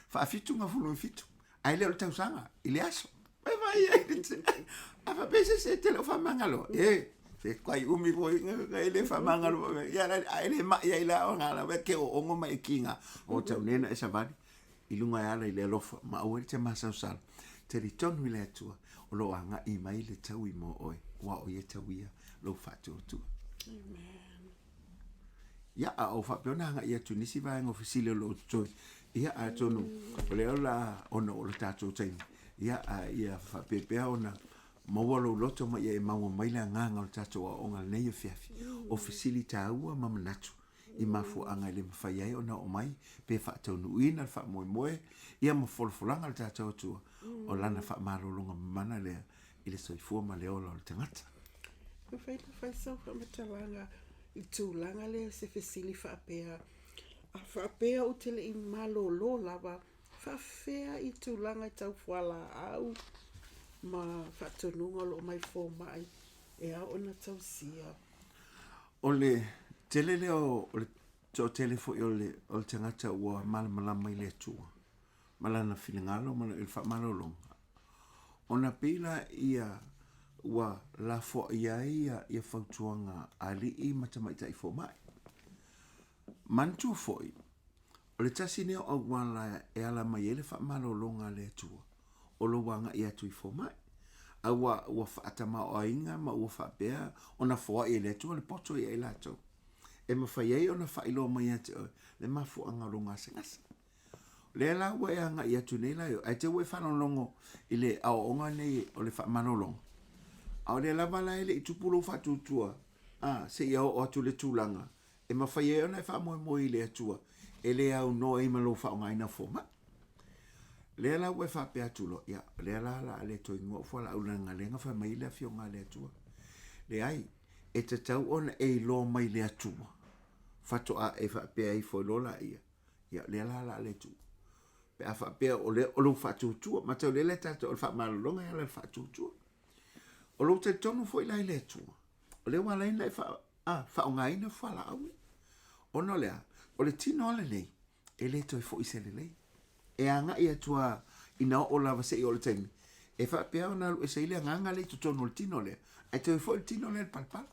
Faafitu 17, ae le o le tausaga, i le aso. Mai vai ai, a faapea se se te le o faamagalo. E, se kai umi foi, e le faamagalo. Ia, a e le mai ai la o ngā la, ke o ongo mai e kinga. O tau nena e savali. i luga e ala i le alofa, ma aua ai te masalosalo. Talitonu i le Atua, o lo o agai mai le taui mo oe, aua o ia tauia lou faatuatua. Amen. Ia, a o faapea ona agai atu i nisi vaega o fesili o lo o totoe, ia, atonu o lea o le a, ona o le tatou taimi, ia, a ia faapea pea ona. Maua lou loto ma ia e maua mai le agaga o le tatou aoaoga i lenei afiafi. O fesili taua ma manatu i mafuaaga e le mafai ai ona oo mai pe faataunuuina le faamoemoe ia ma folafolaga a le tatou Atua o Lana faamalologa mamana lea i le soifua ma le ola o le tagata. Mafai ona fai sau faamatalaga i le tulaga lea se fesili faapea, a faapea ou te le i malolo lava, faafefea i tulaga tau fualaau ma faatonuga o lo o mai fomai e ao ona tausia? O le tele lea o le toatele foi o le, o le tagata ua malamalama i le Atua ma lana finagalo ma le faamalologa, ona pei laia ua lafoai ai ia fautuaga a alii ma tamaitai fomai. Manatua foi, o le tasi lea o auala e ala mai ai le faamalologa a le Atua, o lou agai atu i fomai. Aua ua faatamaoaiga ma ua faapea ona foai e le Atua le poto ia i latou, e mafai ai ona faailoa mai ia te oe le mafuaaga o lou gasegase. O lea la ua e agai atu nei la i o, ae te i ua e faalogologo i le aoaoga nei o le faamalologa, a o lea lava la e le i tupu lou faatuatua, a, seia oo atu i le tulaga e mafai ai ona e faamoemoe i le Atua e le aunoa ai ma lou faaaogaina o fomai. Lea la ua e faapea atu loa, ia, o lea la o le a le toe igoa ou fualaau leaga fai mai le Afioga a le Atua. Leai, e tatau ona e iloa mai le Atua faatoa e faapea ifo ai loa laia, ia, lea la o le a le tuu. Pe a faapea o lea o lou faatuatua, matau lea la tatou o le faamalologa e ala i le faatuatua. O lou talitonu foi la i le Atua, o lea ua ala ai ona e faaaogaina fualaau ia. Ona o le a? O le tino lava lenei, e le toe foi se lelei. E agai atu lava ina oo lava seia oo i le taimi, e faapea ona alu ese ai le agaga lea i totonu o le tino lea, ae toe foi le tino lea i le palapala.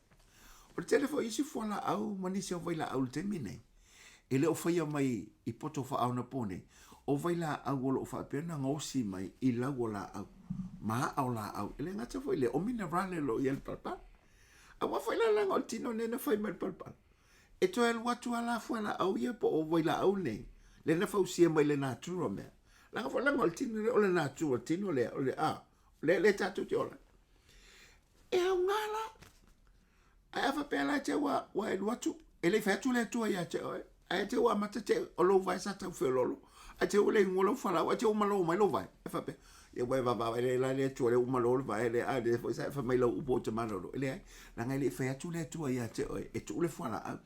O le tele foi o isi fualaau ma nisi o vailaau i le taimi lenei, e le o faia mai i poto faaonaponei, o vailaau o lo o faapea ona gaosi mai i lau o laau ma aa o laau. E le gata foi i lea, o minerale o lo o i ai i le palapala. Aua foi la leaga o le tino lenei na fai mai i le palapala. E toe alu atu lava la fualaau ia po o vailaau nei, lea na fausia mai le natura mea. Leaga foi leaga o le tino lea o le natura tino lea, o le a, lea lea tatou te ola ai. E aoga la. Ae a faapea la te ua, ua e alu atu, e le i fai atu le Atua ia te oe, ae te ua amata te o lou vae sa tau feoloolo, ae te ua le igoa lau fualaau, ae te ua malo mai lou vae. E faapea, ia ua e vaavaai le la le Atua lea ua malo le vae lea, a lea foi sa e fai mai lau upu ou te malolo. E leai, leaga e le i fai atu le Atua ia te oe e tuu le fualaau.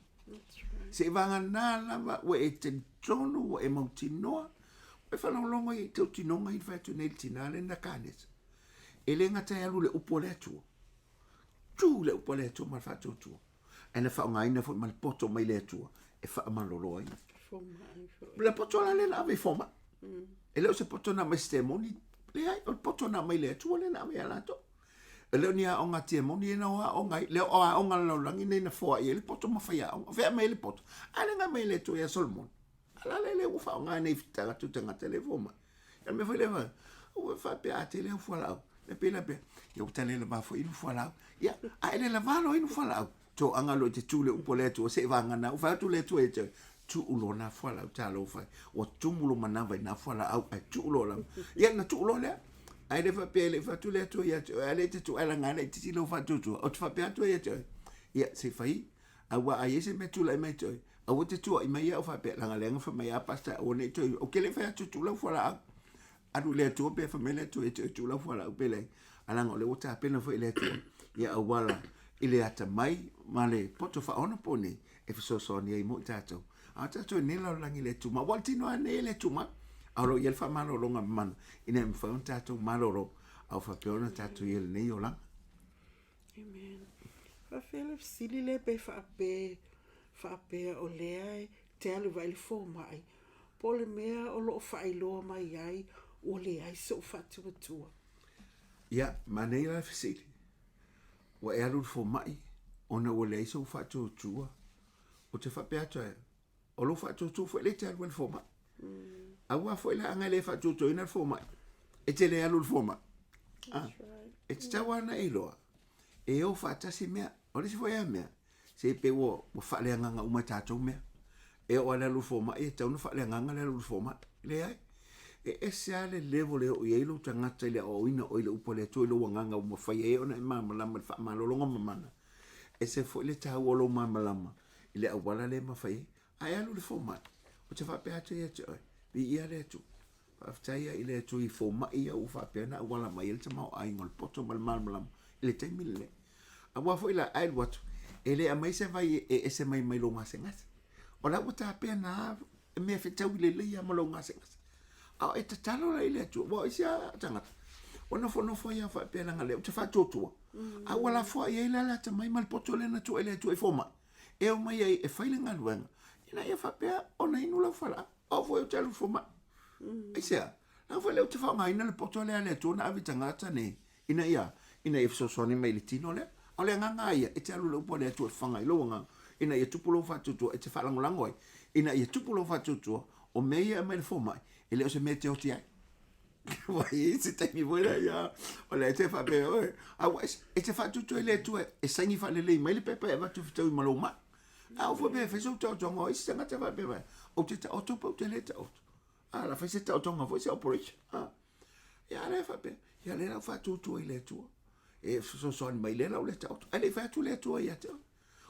Seiavagana lava ua e talitonu, ua e mautinoa, ua e faalogologo i tautinoga ia na fai atu nei le tina lea na kanesa. E le gata e alu i le upu a le Atua, tu le upu a le Atua ma le faatuatua, ae na faaaogaina foi ma le poto mai le Atua e faamalolo ai. Le poto la lea na ave i fomai. E le o se poto na aumai se temoni, leai, o le poto na aumai le Atua lea na ave ia latou. E le o ni aoga tiemoni ia na o aoga ai, le o aoga a le lalolagi nei na foai ai le poto ma faiaoga. O fea aumai ai le poto? A lea na aumai e le Atua ia Solomoni. A la lea ua faaaoga nei tagata tagata le fomai. Ia le mea foi lea, ua faapea a tele au fualaau. E pei la pea, ia ua tale lava foi inu fualaau. Ia, a e le lava loa inu fualaau, toaga loa i te tu le upu a le Atua, seiavagana, ua fai atu le Atua ia te oe, tuu loa nā fualaau talofa e, ua tumu lou manava i nā fualaau ae tuu loa lava. Ia, na tuu loa lea. Ae le faapea e le i fai atu le Atua ia te oe, a lea e te tuu ae laga laitiiti lou faatuatua. Ou te faapea atu ai ia te oe, ia, se i fai, aua a i ai se mea e tulai mai ia te oe, aua e te tuuai mai au faapea, leaga lea na fai mai a Pastor, aua ne i toe, ou te le i fai atu tuu lau fualaau. Alu i le Atua pe fai mai le Atua e te tuu lau fualaau pe leai. A leaga o lea ua tapena foi e le Atua ia auala i le atamai ma le poto faaonaponei e fesoasoani ai mo i tatou. A o tatou i lenei lalolagi le tumau, aua o le tino lava lenei e le tumau. A o lo o i ai le faamalologa mamana ina ia mafai ona tatou malolo a o faapea ona tatou i ai i lenei olaga. Amen. Faafefea le fesili lea pe faapea, faapea o lea e te alu vaai le fomai, po o le mea o lo o faailoa mai ai ua leai sou faatuatua. Ia, manaia la le fesili. Ua e alu i le fomai ona ua leai sou faatuatua. Ou te faapea atu ai, o lou faatuatua foi lea e te alu ai i le fomai. Aua foi la ana e le faatuatuaina le fomai, e te le alu i le fomai. Ah, e tatau lava ona e iloa, e o faatasi mea. O le isi foi lea mea, se pei ua, ua faaleagaga uma e tatou mea. E oo lava i le alu i le fomai, e tatau ona faaleagaga le alu i le fomai. Leai. E ese lava le level e oo i ai lou tagata i le aoaoina o oe i le upu a le Atua i lou agaga ua mafai ai ona e malamalama i le faamalologa mamana. Ese foi le taua o lou malamalama i le auala lea e mafai ai. A e alu i le fomai, ou te faapea atu ia te oe, viia le Atua. Faafetai lava i le Atua i fomai ia ua faapea ona auala mai ai le tamaoaiga o le poto ma le malamalama i le taimi lenei. Aua foi la, a e alu atu, e le aumai se vai e ese mai mai lou gasegase. O la ua tapena lava mea fetaui lelei lava ma lou gasegase. A o e tatalo la i le Atua, aua o isi lava tagata, ua nofonofo ai lava faapea leaga o lea ou te faatuatua, a ua lafoai ai la le atamai ma le poto lea na tuu i le Atua e fomai, e omai ai e fai le galuega, ina ia faapea ona inu lau fualaau. O au foi ou te alu i le fomai. Aisea? Leaga foi lea ou te faaaogaina le poto lea a le Atua na ave i tagata nei, ina ia, ina ia fesoasoani mai i le tino lea. A o le agaga lava ia, e te alu i le upu a le Atua e faga i lou agaga, ina ia tupu lou faatuatua, e te faalagolago ai, ina ia tupu lou faatuatua, o mea ia e aumai i le fomai, e le o se mea e te oti ai. Ua i ai se taimi foi lea, ia, o lea e te faapea oe, a ua ese, e te faatuatua i le Atua e saini faalelei mai le pepa e avatu e fetaui ma lou mai. A o foi pe fai sou taotoga o isi tagata faapea mai, ou te taoto pe ou te le taoto. A la fai se taotoga foi se operation. A, ia lea faapea, ia lea la ua faatuatua i le Atua. E fesoasoani mai lea la ua le taoto. Ae le i fai atu le Atua ia te oe.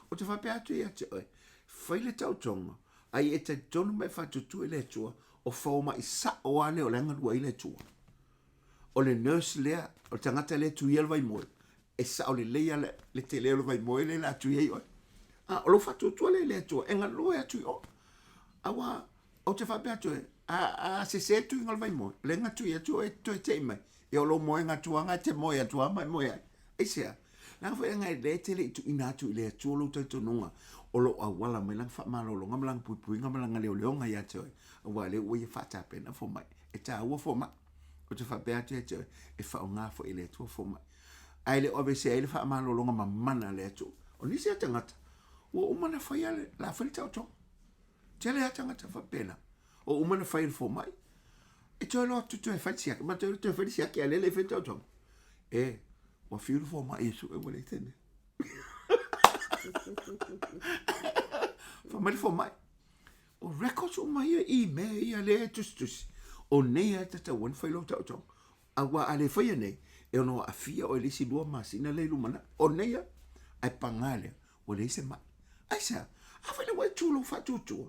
Ou te faapea atu ia te oe, fai le taotoga, a ia e talitonu ma e faatuatua i le Atua, o fomai sao lava lea o la e galue ai le Atua. O le nurse lea, o le tagata lea e tuia le vaimoe, e sao lelei lava le tele o le vaimoe lea o le a tui ai oe. A, o lou faatuatua lea i le Atua e galue atu i o. Aua, ou te faapea atu e, a, a sese le tuiga o le vaimoe, o lea na tui atu oe e toe tei mai, ia o lou moega atu lava e te moe atu lava ma e moe ai. Aisea? Leaga foi leaga lea e te le i tuuina atu i le Atua lou talitonuga o lo o auala mai lana faamalologa ma lana puipuiga ma lana leoleoga ia te oe, aua o lea ua ia faatapena fomai. E taua fomai. Ou te faapea atu ia te oe, e faaaoga foi e le Atua fomai. Ae le o aveesea ai le faamalologa mamana a le Atua. O nisi lava tagata, ua uma ona faia le, la fai le taotoga. Tele lava tagata faapena. Ua uma ona fai e le fomai. E toe loa atu toe fai le siaki, ma toe toe fai le siaki, a o lea e le i faia le taotoga. E, ua fiu le fomai e sue ua leai se mea. Fai mai le fomai, O records uma ia i mea ia lea e tusitusi, o nei lava e tatau ai ona fai lou taotoga. Aua a le faia nei, e ono aafia oe i le isi lua masina lea i lumanai. O nei lava, ae paga lea, ua leai se mai. Aisea? Afai la ua e tu lou faatuatua,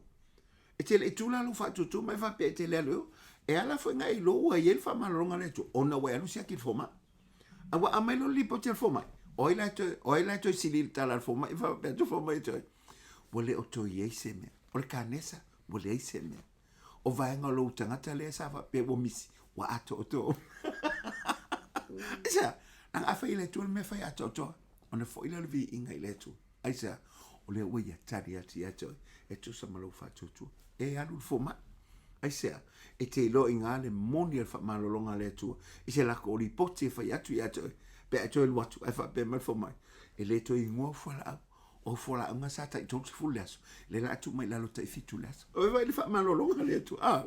e te le i tu la lou faatuatua ma e faapea e te le alu i o, e ala foi na e iloa ua i ai le faamalologa a le Atua, ona ua e alu siaki i le fomai. A ua aumai loa le lipoti a le fomai, o ai la e toe, o ai la e toe sili i le tala a le fomai, faapea atu le fomai ia te oe, ua le o toe i ai se mea. O le kanesa, ua leai se mea. O vaega o lou tagata lea sa faapea ua misi, ua atoatoa. Aisea? Leaga afai e le Atua le mea fai atoatoa, ona foi lea o le viiga i le Atua. Aisea? O lea ua ia tali atu ia te oe, e tusa ma lou faatuatua. E alu i le fomai. Aisea? E te iloa i ina le moni o le faamalologa a le Atua i se latou lipoti e fai atu ia te oe, pe a e toe alu atu ae faapea mai le fomai, e le toe igoa au fualaau. O fualaauga sa tai 30 le aso, lea la a tuu mai i lalo tai 7 le aso. Oi vai le faamalologa le Atua. Ah,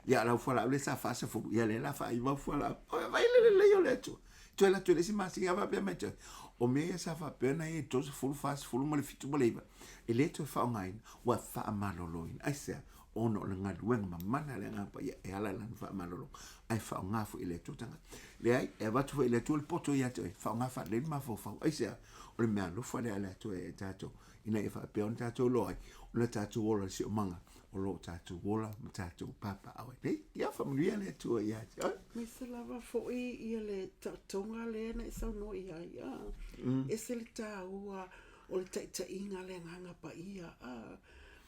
ia lau fualaau lea sa 40, ia lea la faaiva au fualaau. Oi vai le lelei o le Atua. Toe alu atu i le isi masina faapea mai toe. O mea ia sa faapea ona i ai 30, 40 ma le 7 ma le 9, e le toe faaaogaina, ua faamaloloina. Aisea? Ona o le galuega mamana a le Agaga Paia e ala i lana faamalologa, ae faaaoga foi e le Atua tagata. Leai, e avatu foi e le Atua le poto ia te oe, faaaoga faalelei le mafaufau. Aisea? O le mea alofa lea a le Atua ia i tatou, ina ia faapea ona tatou iloa ai, ona tatou ola i le siosiomaga o lo o tatou ola ma tatou papaaao ai nei. Ia faamanuia le Atua ia te oe. Aemaise lava foi ia le taotoga lea na e saunoa i ai, a, ese le taua o le taitaiga a le Agaga Paia, a,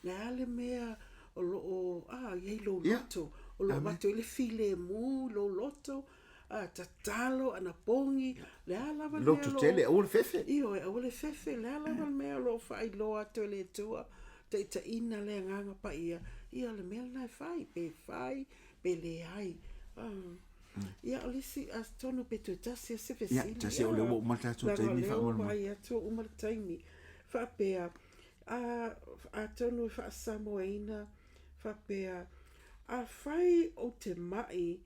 le a le mea o lo o, a, i ai lou loto, o lo o avatu ai le filemu i lou loto, a, tatalo, anapogi, le a lava le mea o lo o... Loto tele, aua le fefe. Ioe, aua le fefe, le a lava le mea o lo o faailoa atu e le Atua, taitaiina le Agaga Paia, ia o le mea lena e fai, pe fai, pe leai. Ia, o le isi, atonu pe toe tasi lava se fesili. Ia, tasi o lea ua uma le tatou taimi faamolemole. Leaga o lea ua vaai atu ua uma le taimi. Faapea, a, atonu e faa-Samoaina, faapea, afai ou te ma'i,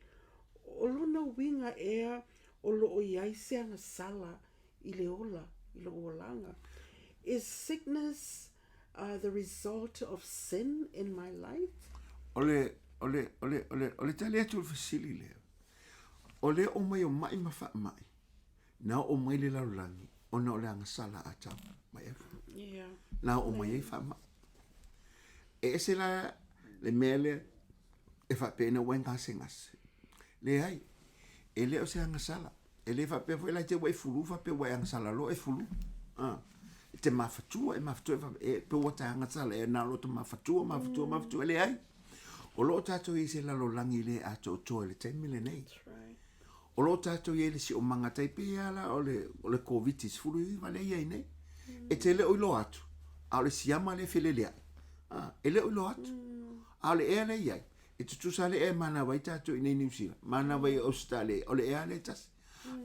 O lona uiga ea o lo o i ai se agasala i le ola, i lou olaga? Is sickness the result of sin in my life? O le, o le, o le, o le, o le tali atu i le fesili lea, o le oo mai o ma'i ma faamai, na oo mai le lalolagi ona o le agasala a Atamu ma Eva. Yeah. Na oo mai ai faamai. E ese la le mea lea e faapea ina ua e gasegase. Leai, e le o se agasala. E le faapea foi la e te ua e fulu faapea ua e agasala loa e fulu. Ah. E te mafatua, e mafatua, e faapea, e, pe ua ta agasala e na lo te mafatua, mafatua, mafatua, e leai. O lo o tātou i se lalolagi le atoatoa i le taimi lenei. That's right. O lo o tātou i ai le siomaga tai pei lava la o le, o le Koviti-19 lea e i ai nei. E te le o iloa atu, a o le siama lea e feleleai. Ah, e le o iloa atu. A o le ea lea e i ai, e tutusa le ea e manava ai tātou i nei Niu Sila, manava i Ausetalia, o le ea lea e tasi.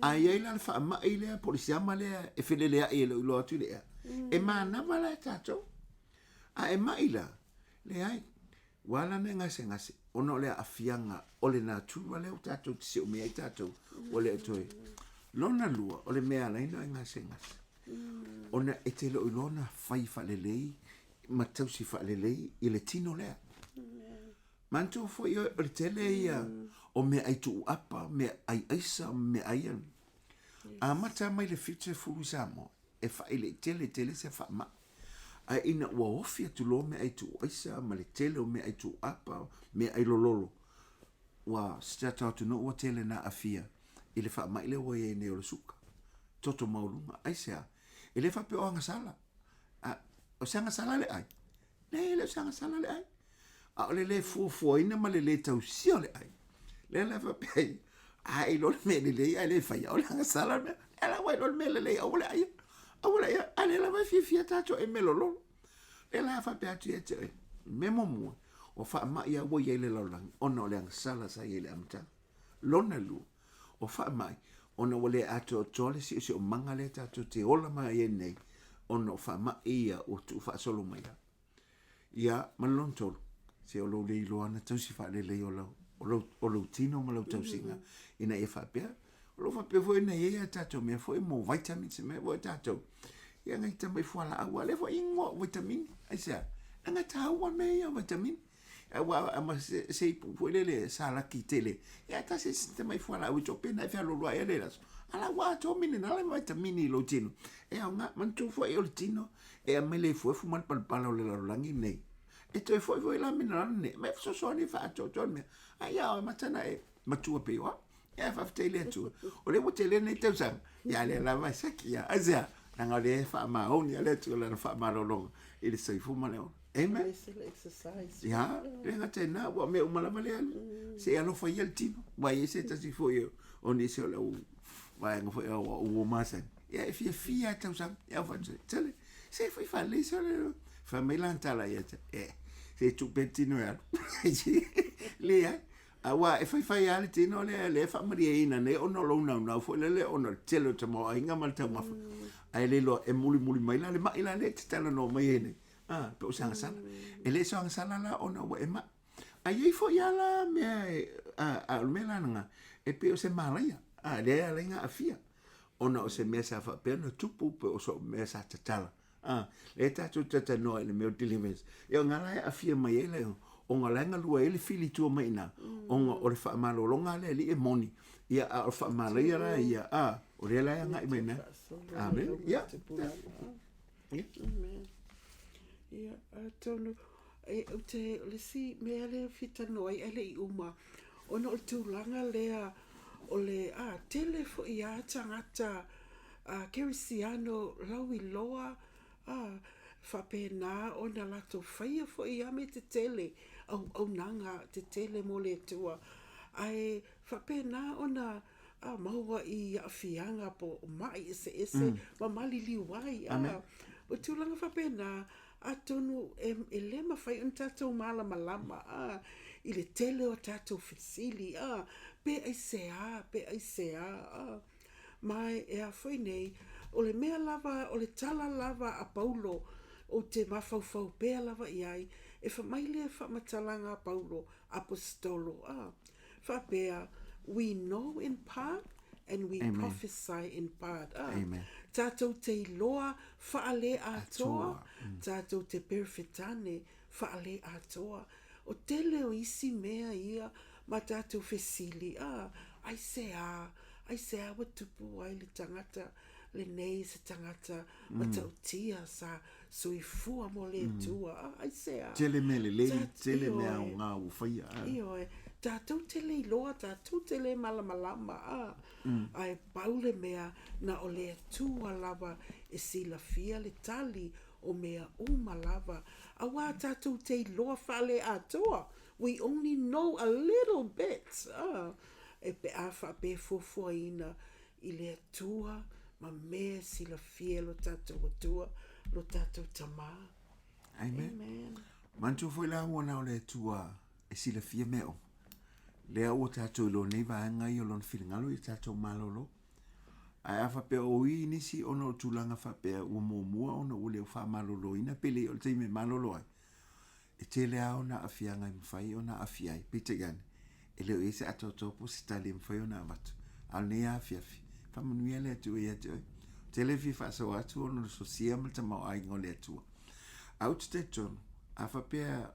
A i ai la le faamai lea po o le siama lea e feleleai e le o iloa atu i le ea, e manava la e tātou. A e mai la, leai, Ua ala ona e gasegase, ona o le aafiaga o le natura lea ua tatou te ai tatou, ua le o toe. Lona lua, o le mea e ala ai ona e gasegase, ona e te le o iloa ona fai faalelei ma tausi faalelei i le tino lea. Manatua foi oe, o le tele ia o meaai tuuapa, meaai aisa, meaai a. Amata mai le 70 i Samoa, e fai le i tele tele se faamai. Ae ina ua ofi atu loa meaai tuuaisa ma le tele o meaai tuuapa, meaai lololo, ua si tatou atunuu ua tele na aafia i le faamai lea ua i ai nei o le suka, toto maualuga. Aisea? E le faapea o agasala. A, o se agasala le ai? Leai, e le o se agasala le ai. A o le lē fuafuaina ma le lē tausia o le ai. Lea la e faapea ai, a e iloa le mea lelei ae le faia, o le agasala le mea. Lea la ua iloa le mea lelei, aua le aia. Aua le aia, a lea lava e fiafia tatou e mea lololo. Lea la e faapea atu ia te oe, mea muamua, o faamai lava ua i ai le lalolagi ona o le agasala sa i ai i le amataga. Lona lua, o faamai, ona ua le atoatoa le siosiomaga lea tatou te ola mai ai nei, ona o faamai ia ua tuufaasolo mai ai. Ia, ma le lona tolu, se o lou le iloa ona tausi faalelei o lau, o lou, o lou tino ma lau tausiga, mm -hmm. ina ia faapea, o lou faapea foi ina ia ia tatou mea foi mo vitamins, mea foi tatou. Ia ngai tamai fualaau, a lea foi ingoa o vitamini, aisea, leaga e taua mea ia o vitamini. Aua ma se, se ipu foi lele salaki tele. Ia tasi se tamai fualaau i tope na e fealoloa e le laso. Ala ua atoa minerala ma vitamini i lou tino. E aoga, manatua foi o le tino, e aumai le efuefu ma le palapala o le lalolagi lenei. E toe foi foi la minerala nei, ma e fesoasoani e faaatoatoa le mea. Ai ia oe matana e matua pei o au. Ia faafetai i le Atua. O lea ua tele nei tausaga, ia lea lava e saki ia. Aisea? Leaga o lea e faamaoni a le Atua lana faamalologa i le soifua ma le ola. Amen. Ia, le gata i lena, ua mea uma lava lea. Se i alofa ia le tino. Ua i ai se tasi foi o nisi o le au vaega foi o au uo masani. Ia e fiafia e tausaga. Ia au whatu, tele, se fai whalei se ole. Whai mai lana tala ia te, e, se tuu pea le tino e alu. Leai, aua e faifai lava le tino lea, lea e faamalieina nei ona o lou naunau foi lele ona o le tele o le tamaoaiga ma le taumafa. Ae le iloa e mulimuli mai la le mai la lea e te talanoa mai ai nei. Ah, pe o se agasala. E le o se agasala la ona ua e mai. A i ai foi lava la mea e, a, a o le mea la lena, e pei o se malaia, a, lea e ala ai ona aafia, ona o se mea sa faapea ona tupu pe o se mea sa tatala. A, lea tatou te talanoa i le mea o deliverance. Ia o ngā la e aafia mai ai le, ona o la e galue ai le fili tua mai i ina, ona o le faamalologa a le Alii e moni, ia a o le faamalaia la ia, a, o lea la e agai mai i ina. Amen. Ia. Ia. Amen. Ia, atonu, e, o te, o le isi mea lea e fia talanoa ai, ae le i uma, ona o le tulaga lea o le, a, tele foi lava tagata a, kerisiano lauiloa, a, faapena ona latou faia foi lava mea tetele, auaunaga tetele mo le Atua, ae faapena ona a maua i aafiaga po o maʻi eseese ma maliliu ai. A, o tulaga faapena, atonu e, e le mafai ona tatou malamalama a, i le tele o tatou fesili, a, pe aisea, pe aisea, a. Ma e a foi nei, o le mea lava, o le tala lava a Paulo ou te mafaufau pea lava i ai, e fai mai le faamatalaga a Paulo, Aposetolo, a, faapea, We know in part and we Amen. prophesy in part. Ah, Amen. Tātou te iloa whaale atoa, mm. tātou te perfetane whaale atoa. O tele o isi mea ia ma tatou fesili, a, aisea, aisea ua tupu ai le tagata lenei se tagata matautia sa soifua mo le Atua, a, aisea? Tele mea lelei, tele mea aoga ua faia, a. Ioe, tatou te le iloa, tatou te le malamalama, a, ae pau le mea, na o le Atua lava e silafia le tali o mea uma lava, auā tatou te iloa faaleatoa, we only know a little bit, a, e pe a faapea e fuafuaina i le Atua ma mea e silafia e lo tatou Atua, lo tatou Tamā. Amen. Amen. Manatua foi la ua na o le Atua e silafia mea uma. Lea ua tatou iloa nei vaega ia o lona finagalo ia tatou malolo. Ae a faapea o i nisi ona o tulaga faapea ua muamua ona ua le o faamaloloina pe le o le taimi e malolo ai, e tele lava ona aafiaga e mafai ona aafia ai. Peitai ane, e le o i ai se atoatoa po o se tali e mafai ona avatu. A o lenei afiafi, faamanuia le Atua ia te oe. Ou te le fia faasoa atu ona o le sosia ma le tamaoaiga o le Atua. Ae ou te talitonu, a faapea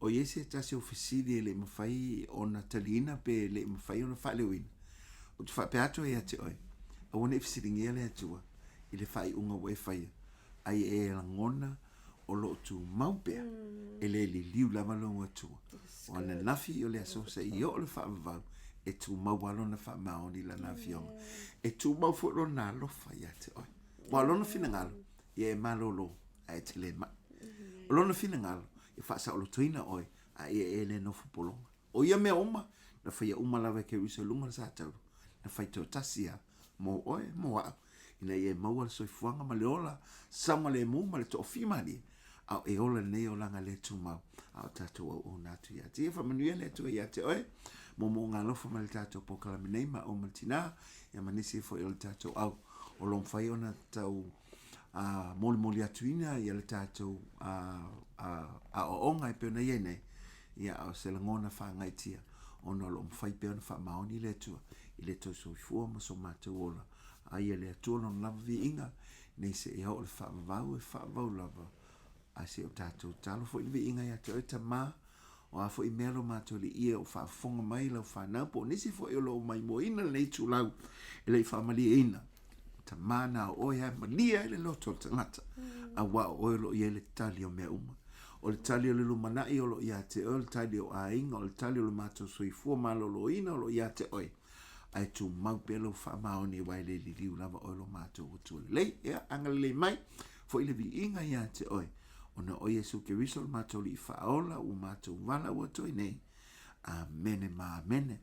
o i ai se tasi o fesili e le i mafai ona taliina pe le i mafai ona faaleoina, ou te faapea atu ai ia te oe, aua ne i fesiligia le Atua i le faaiuga ua e faia, a ia e lagona o lo o tumau pea, e le liliu lava lou Atua. O ananafi o le aso seia oo le faavavau, e tumau lava lona faamaoni i lana afioga. E tumau foi lona alofa ia te oe. Aua o lona finagalo, ia e malolo ae e te le mai. O lona finagalo, ia faasaolotoina oe a ia e le nofo pologa. O ia mea uma, na faia uma lava e Keriso i luga o le satauro, na fai toatasi lava mo oe, mo a'u, ina ia e maua le soifuaga ma le ola saogalemu ma le toafimalie, a o e ola lenei olaga le tumau, a o tatou auauna atu ia te ia. Faamanuia le Atua ia te oe, moomooga alofa mai le tatou polokalame nei maua ma le tina, ia ma nisi foi o le tatou au o lo o mafai ona tau molimoli atuina ia le tatou aoaoga e pei ona i ai nei, ia a o se lagona faagaitia ona o lo o mafai pea ona faamaoni le Atua i le tou soifua ma so matou ola. A ia le Atua lona lava viiga, nei seia oo le faavavau e faavavau lava, a se o tatou talo foi le viiga ia te oe Tamā, o a foi mea lo matou alii e o faafofoga mai lau fanau po o nisi foi o lo o maimoaina lenei itulau e le i faamalieina. Tamā na o oe lava e malie ai le loto o le tagata, auā o oe o lo o i ai le tali o mea uma. O le tali o le lumanai o lo o ia te oe, o le tali o aiga, o le tali o le matou soifua maloloina o lo o ia te oe, ae tumau pea lou faamaoni aua e le liliu lava oe lo matou Atua lelei. Ea, agalelei mai foi le viiga ia te oe, ona o Iesu Keriso lo matou Alii Faaola ua matou valaau atu ai nei. Amene ma amene.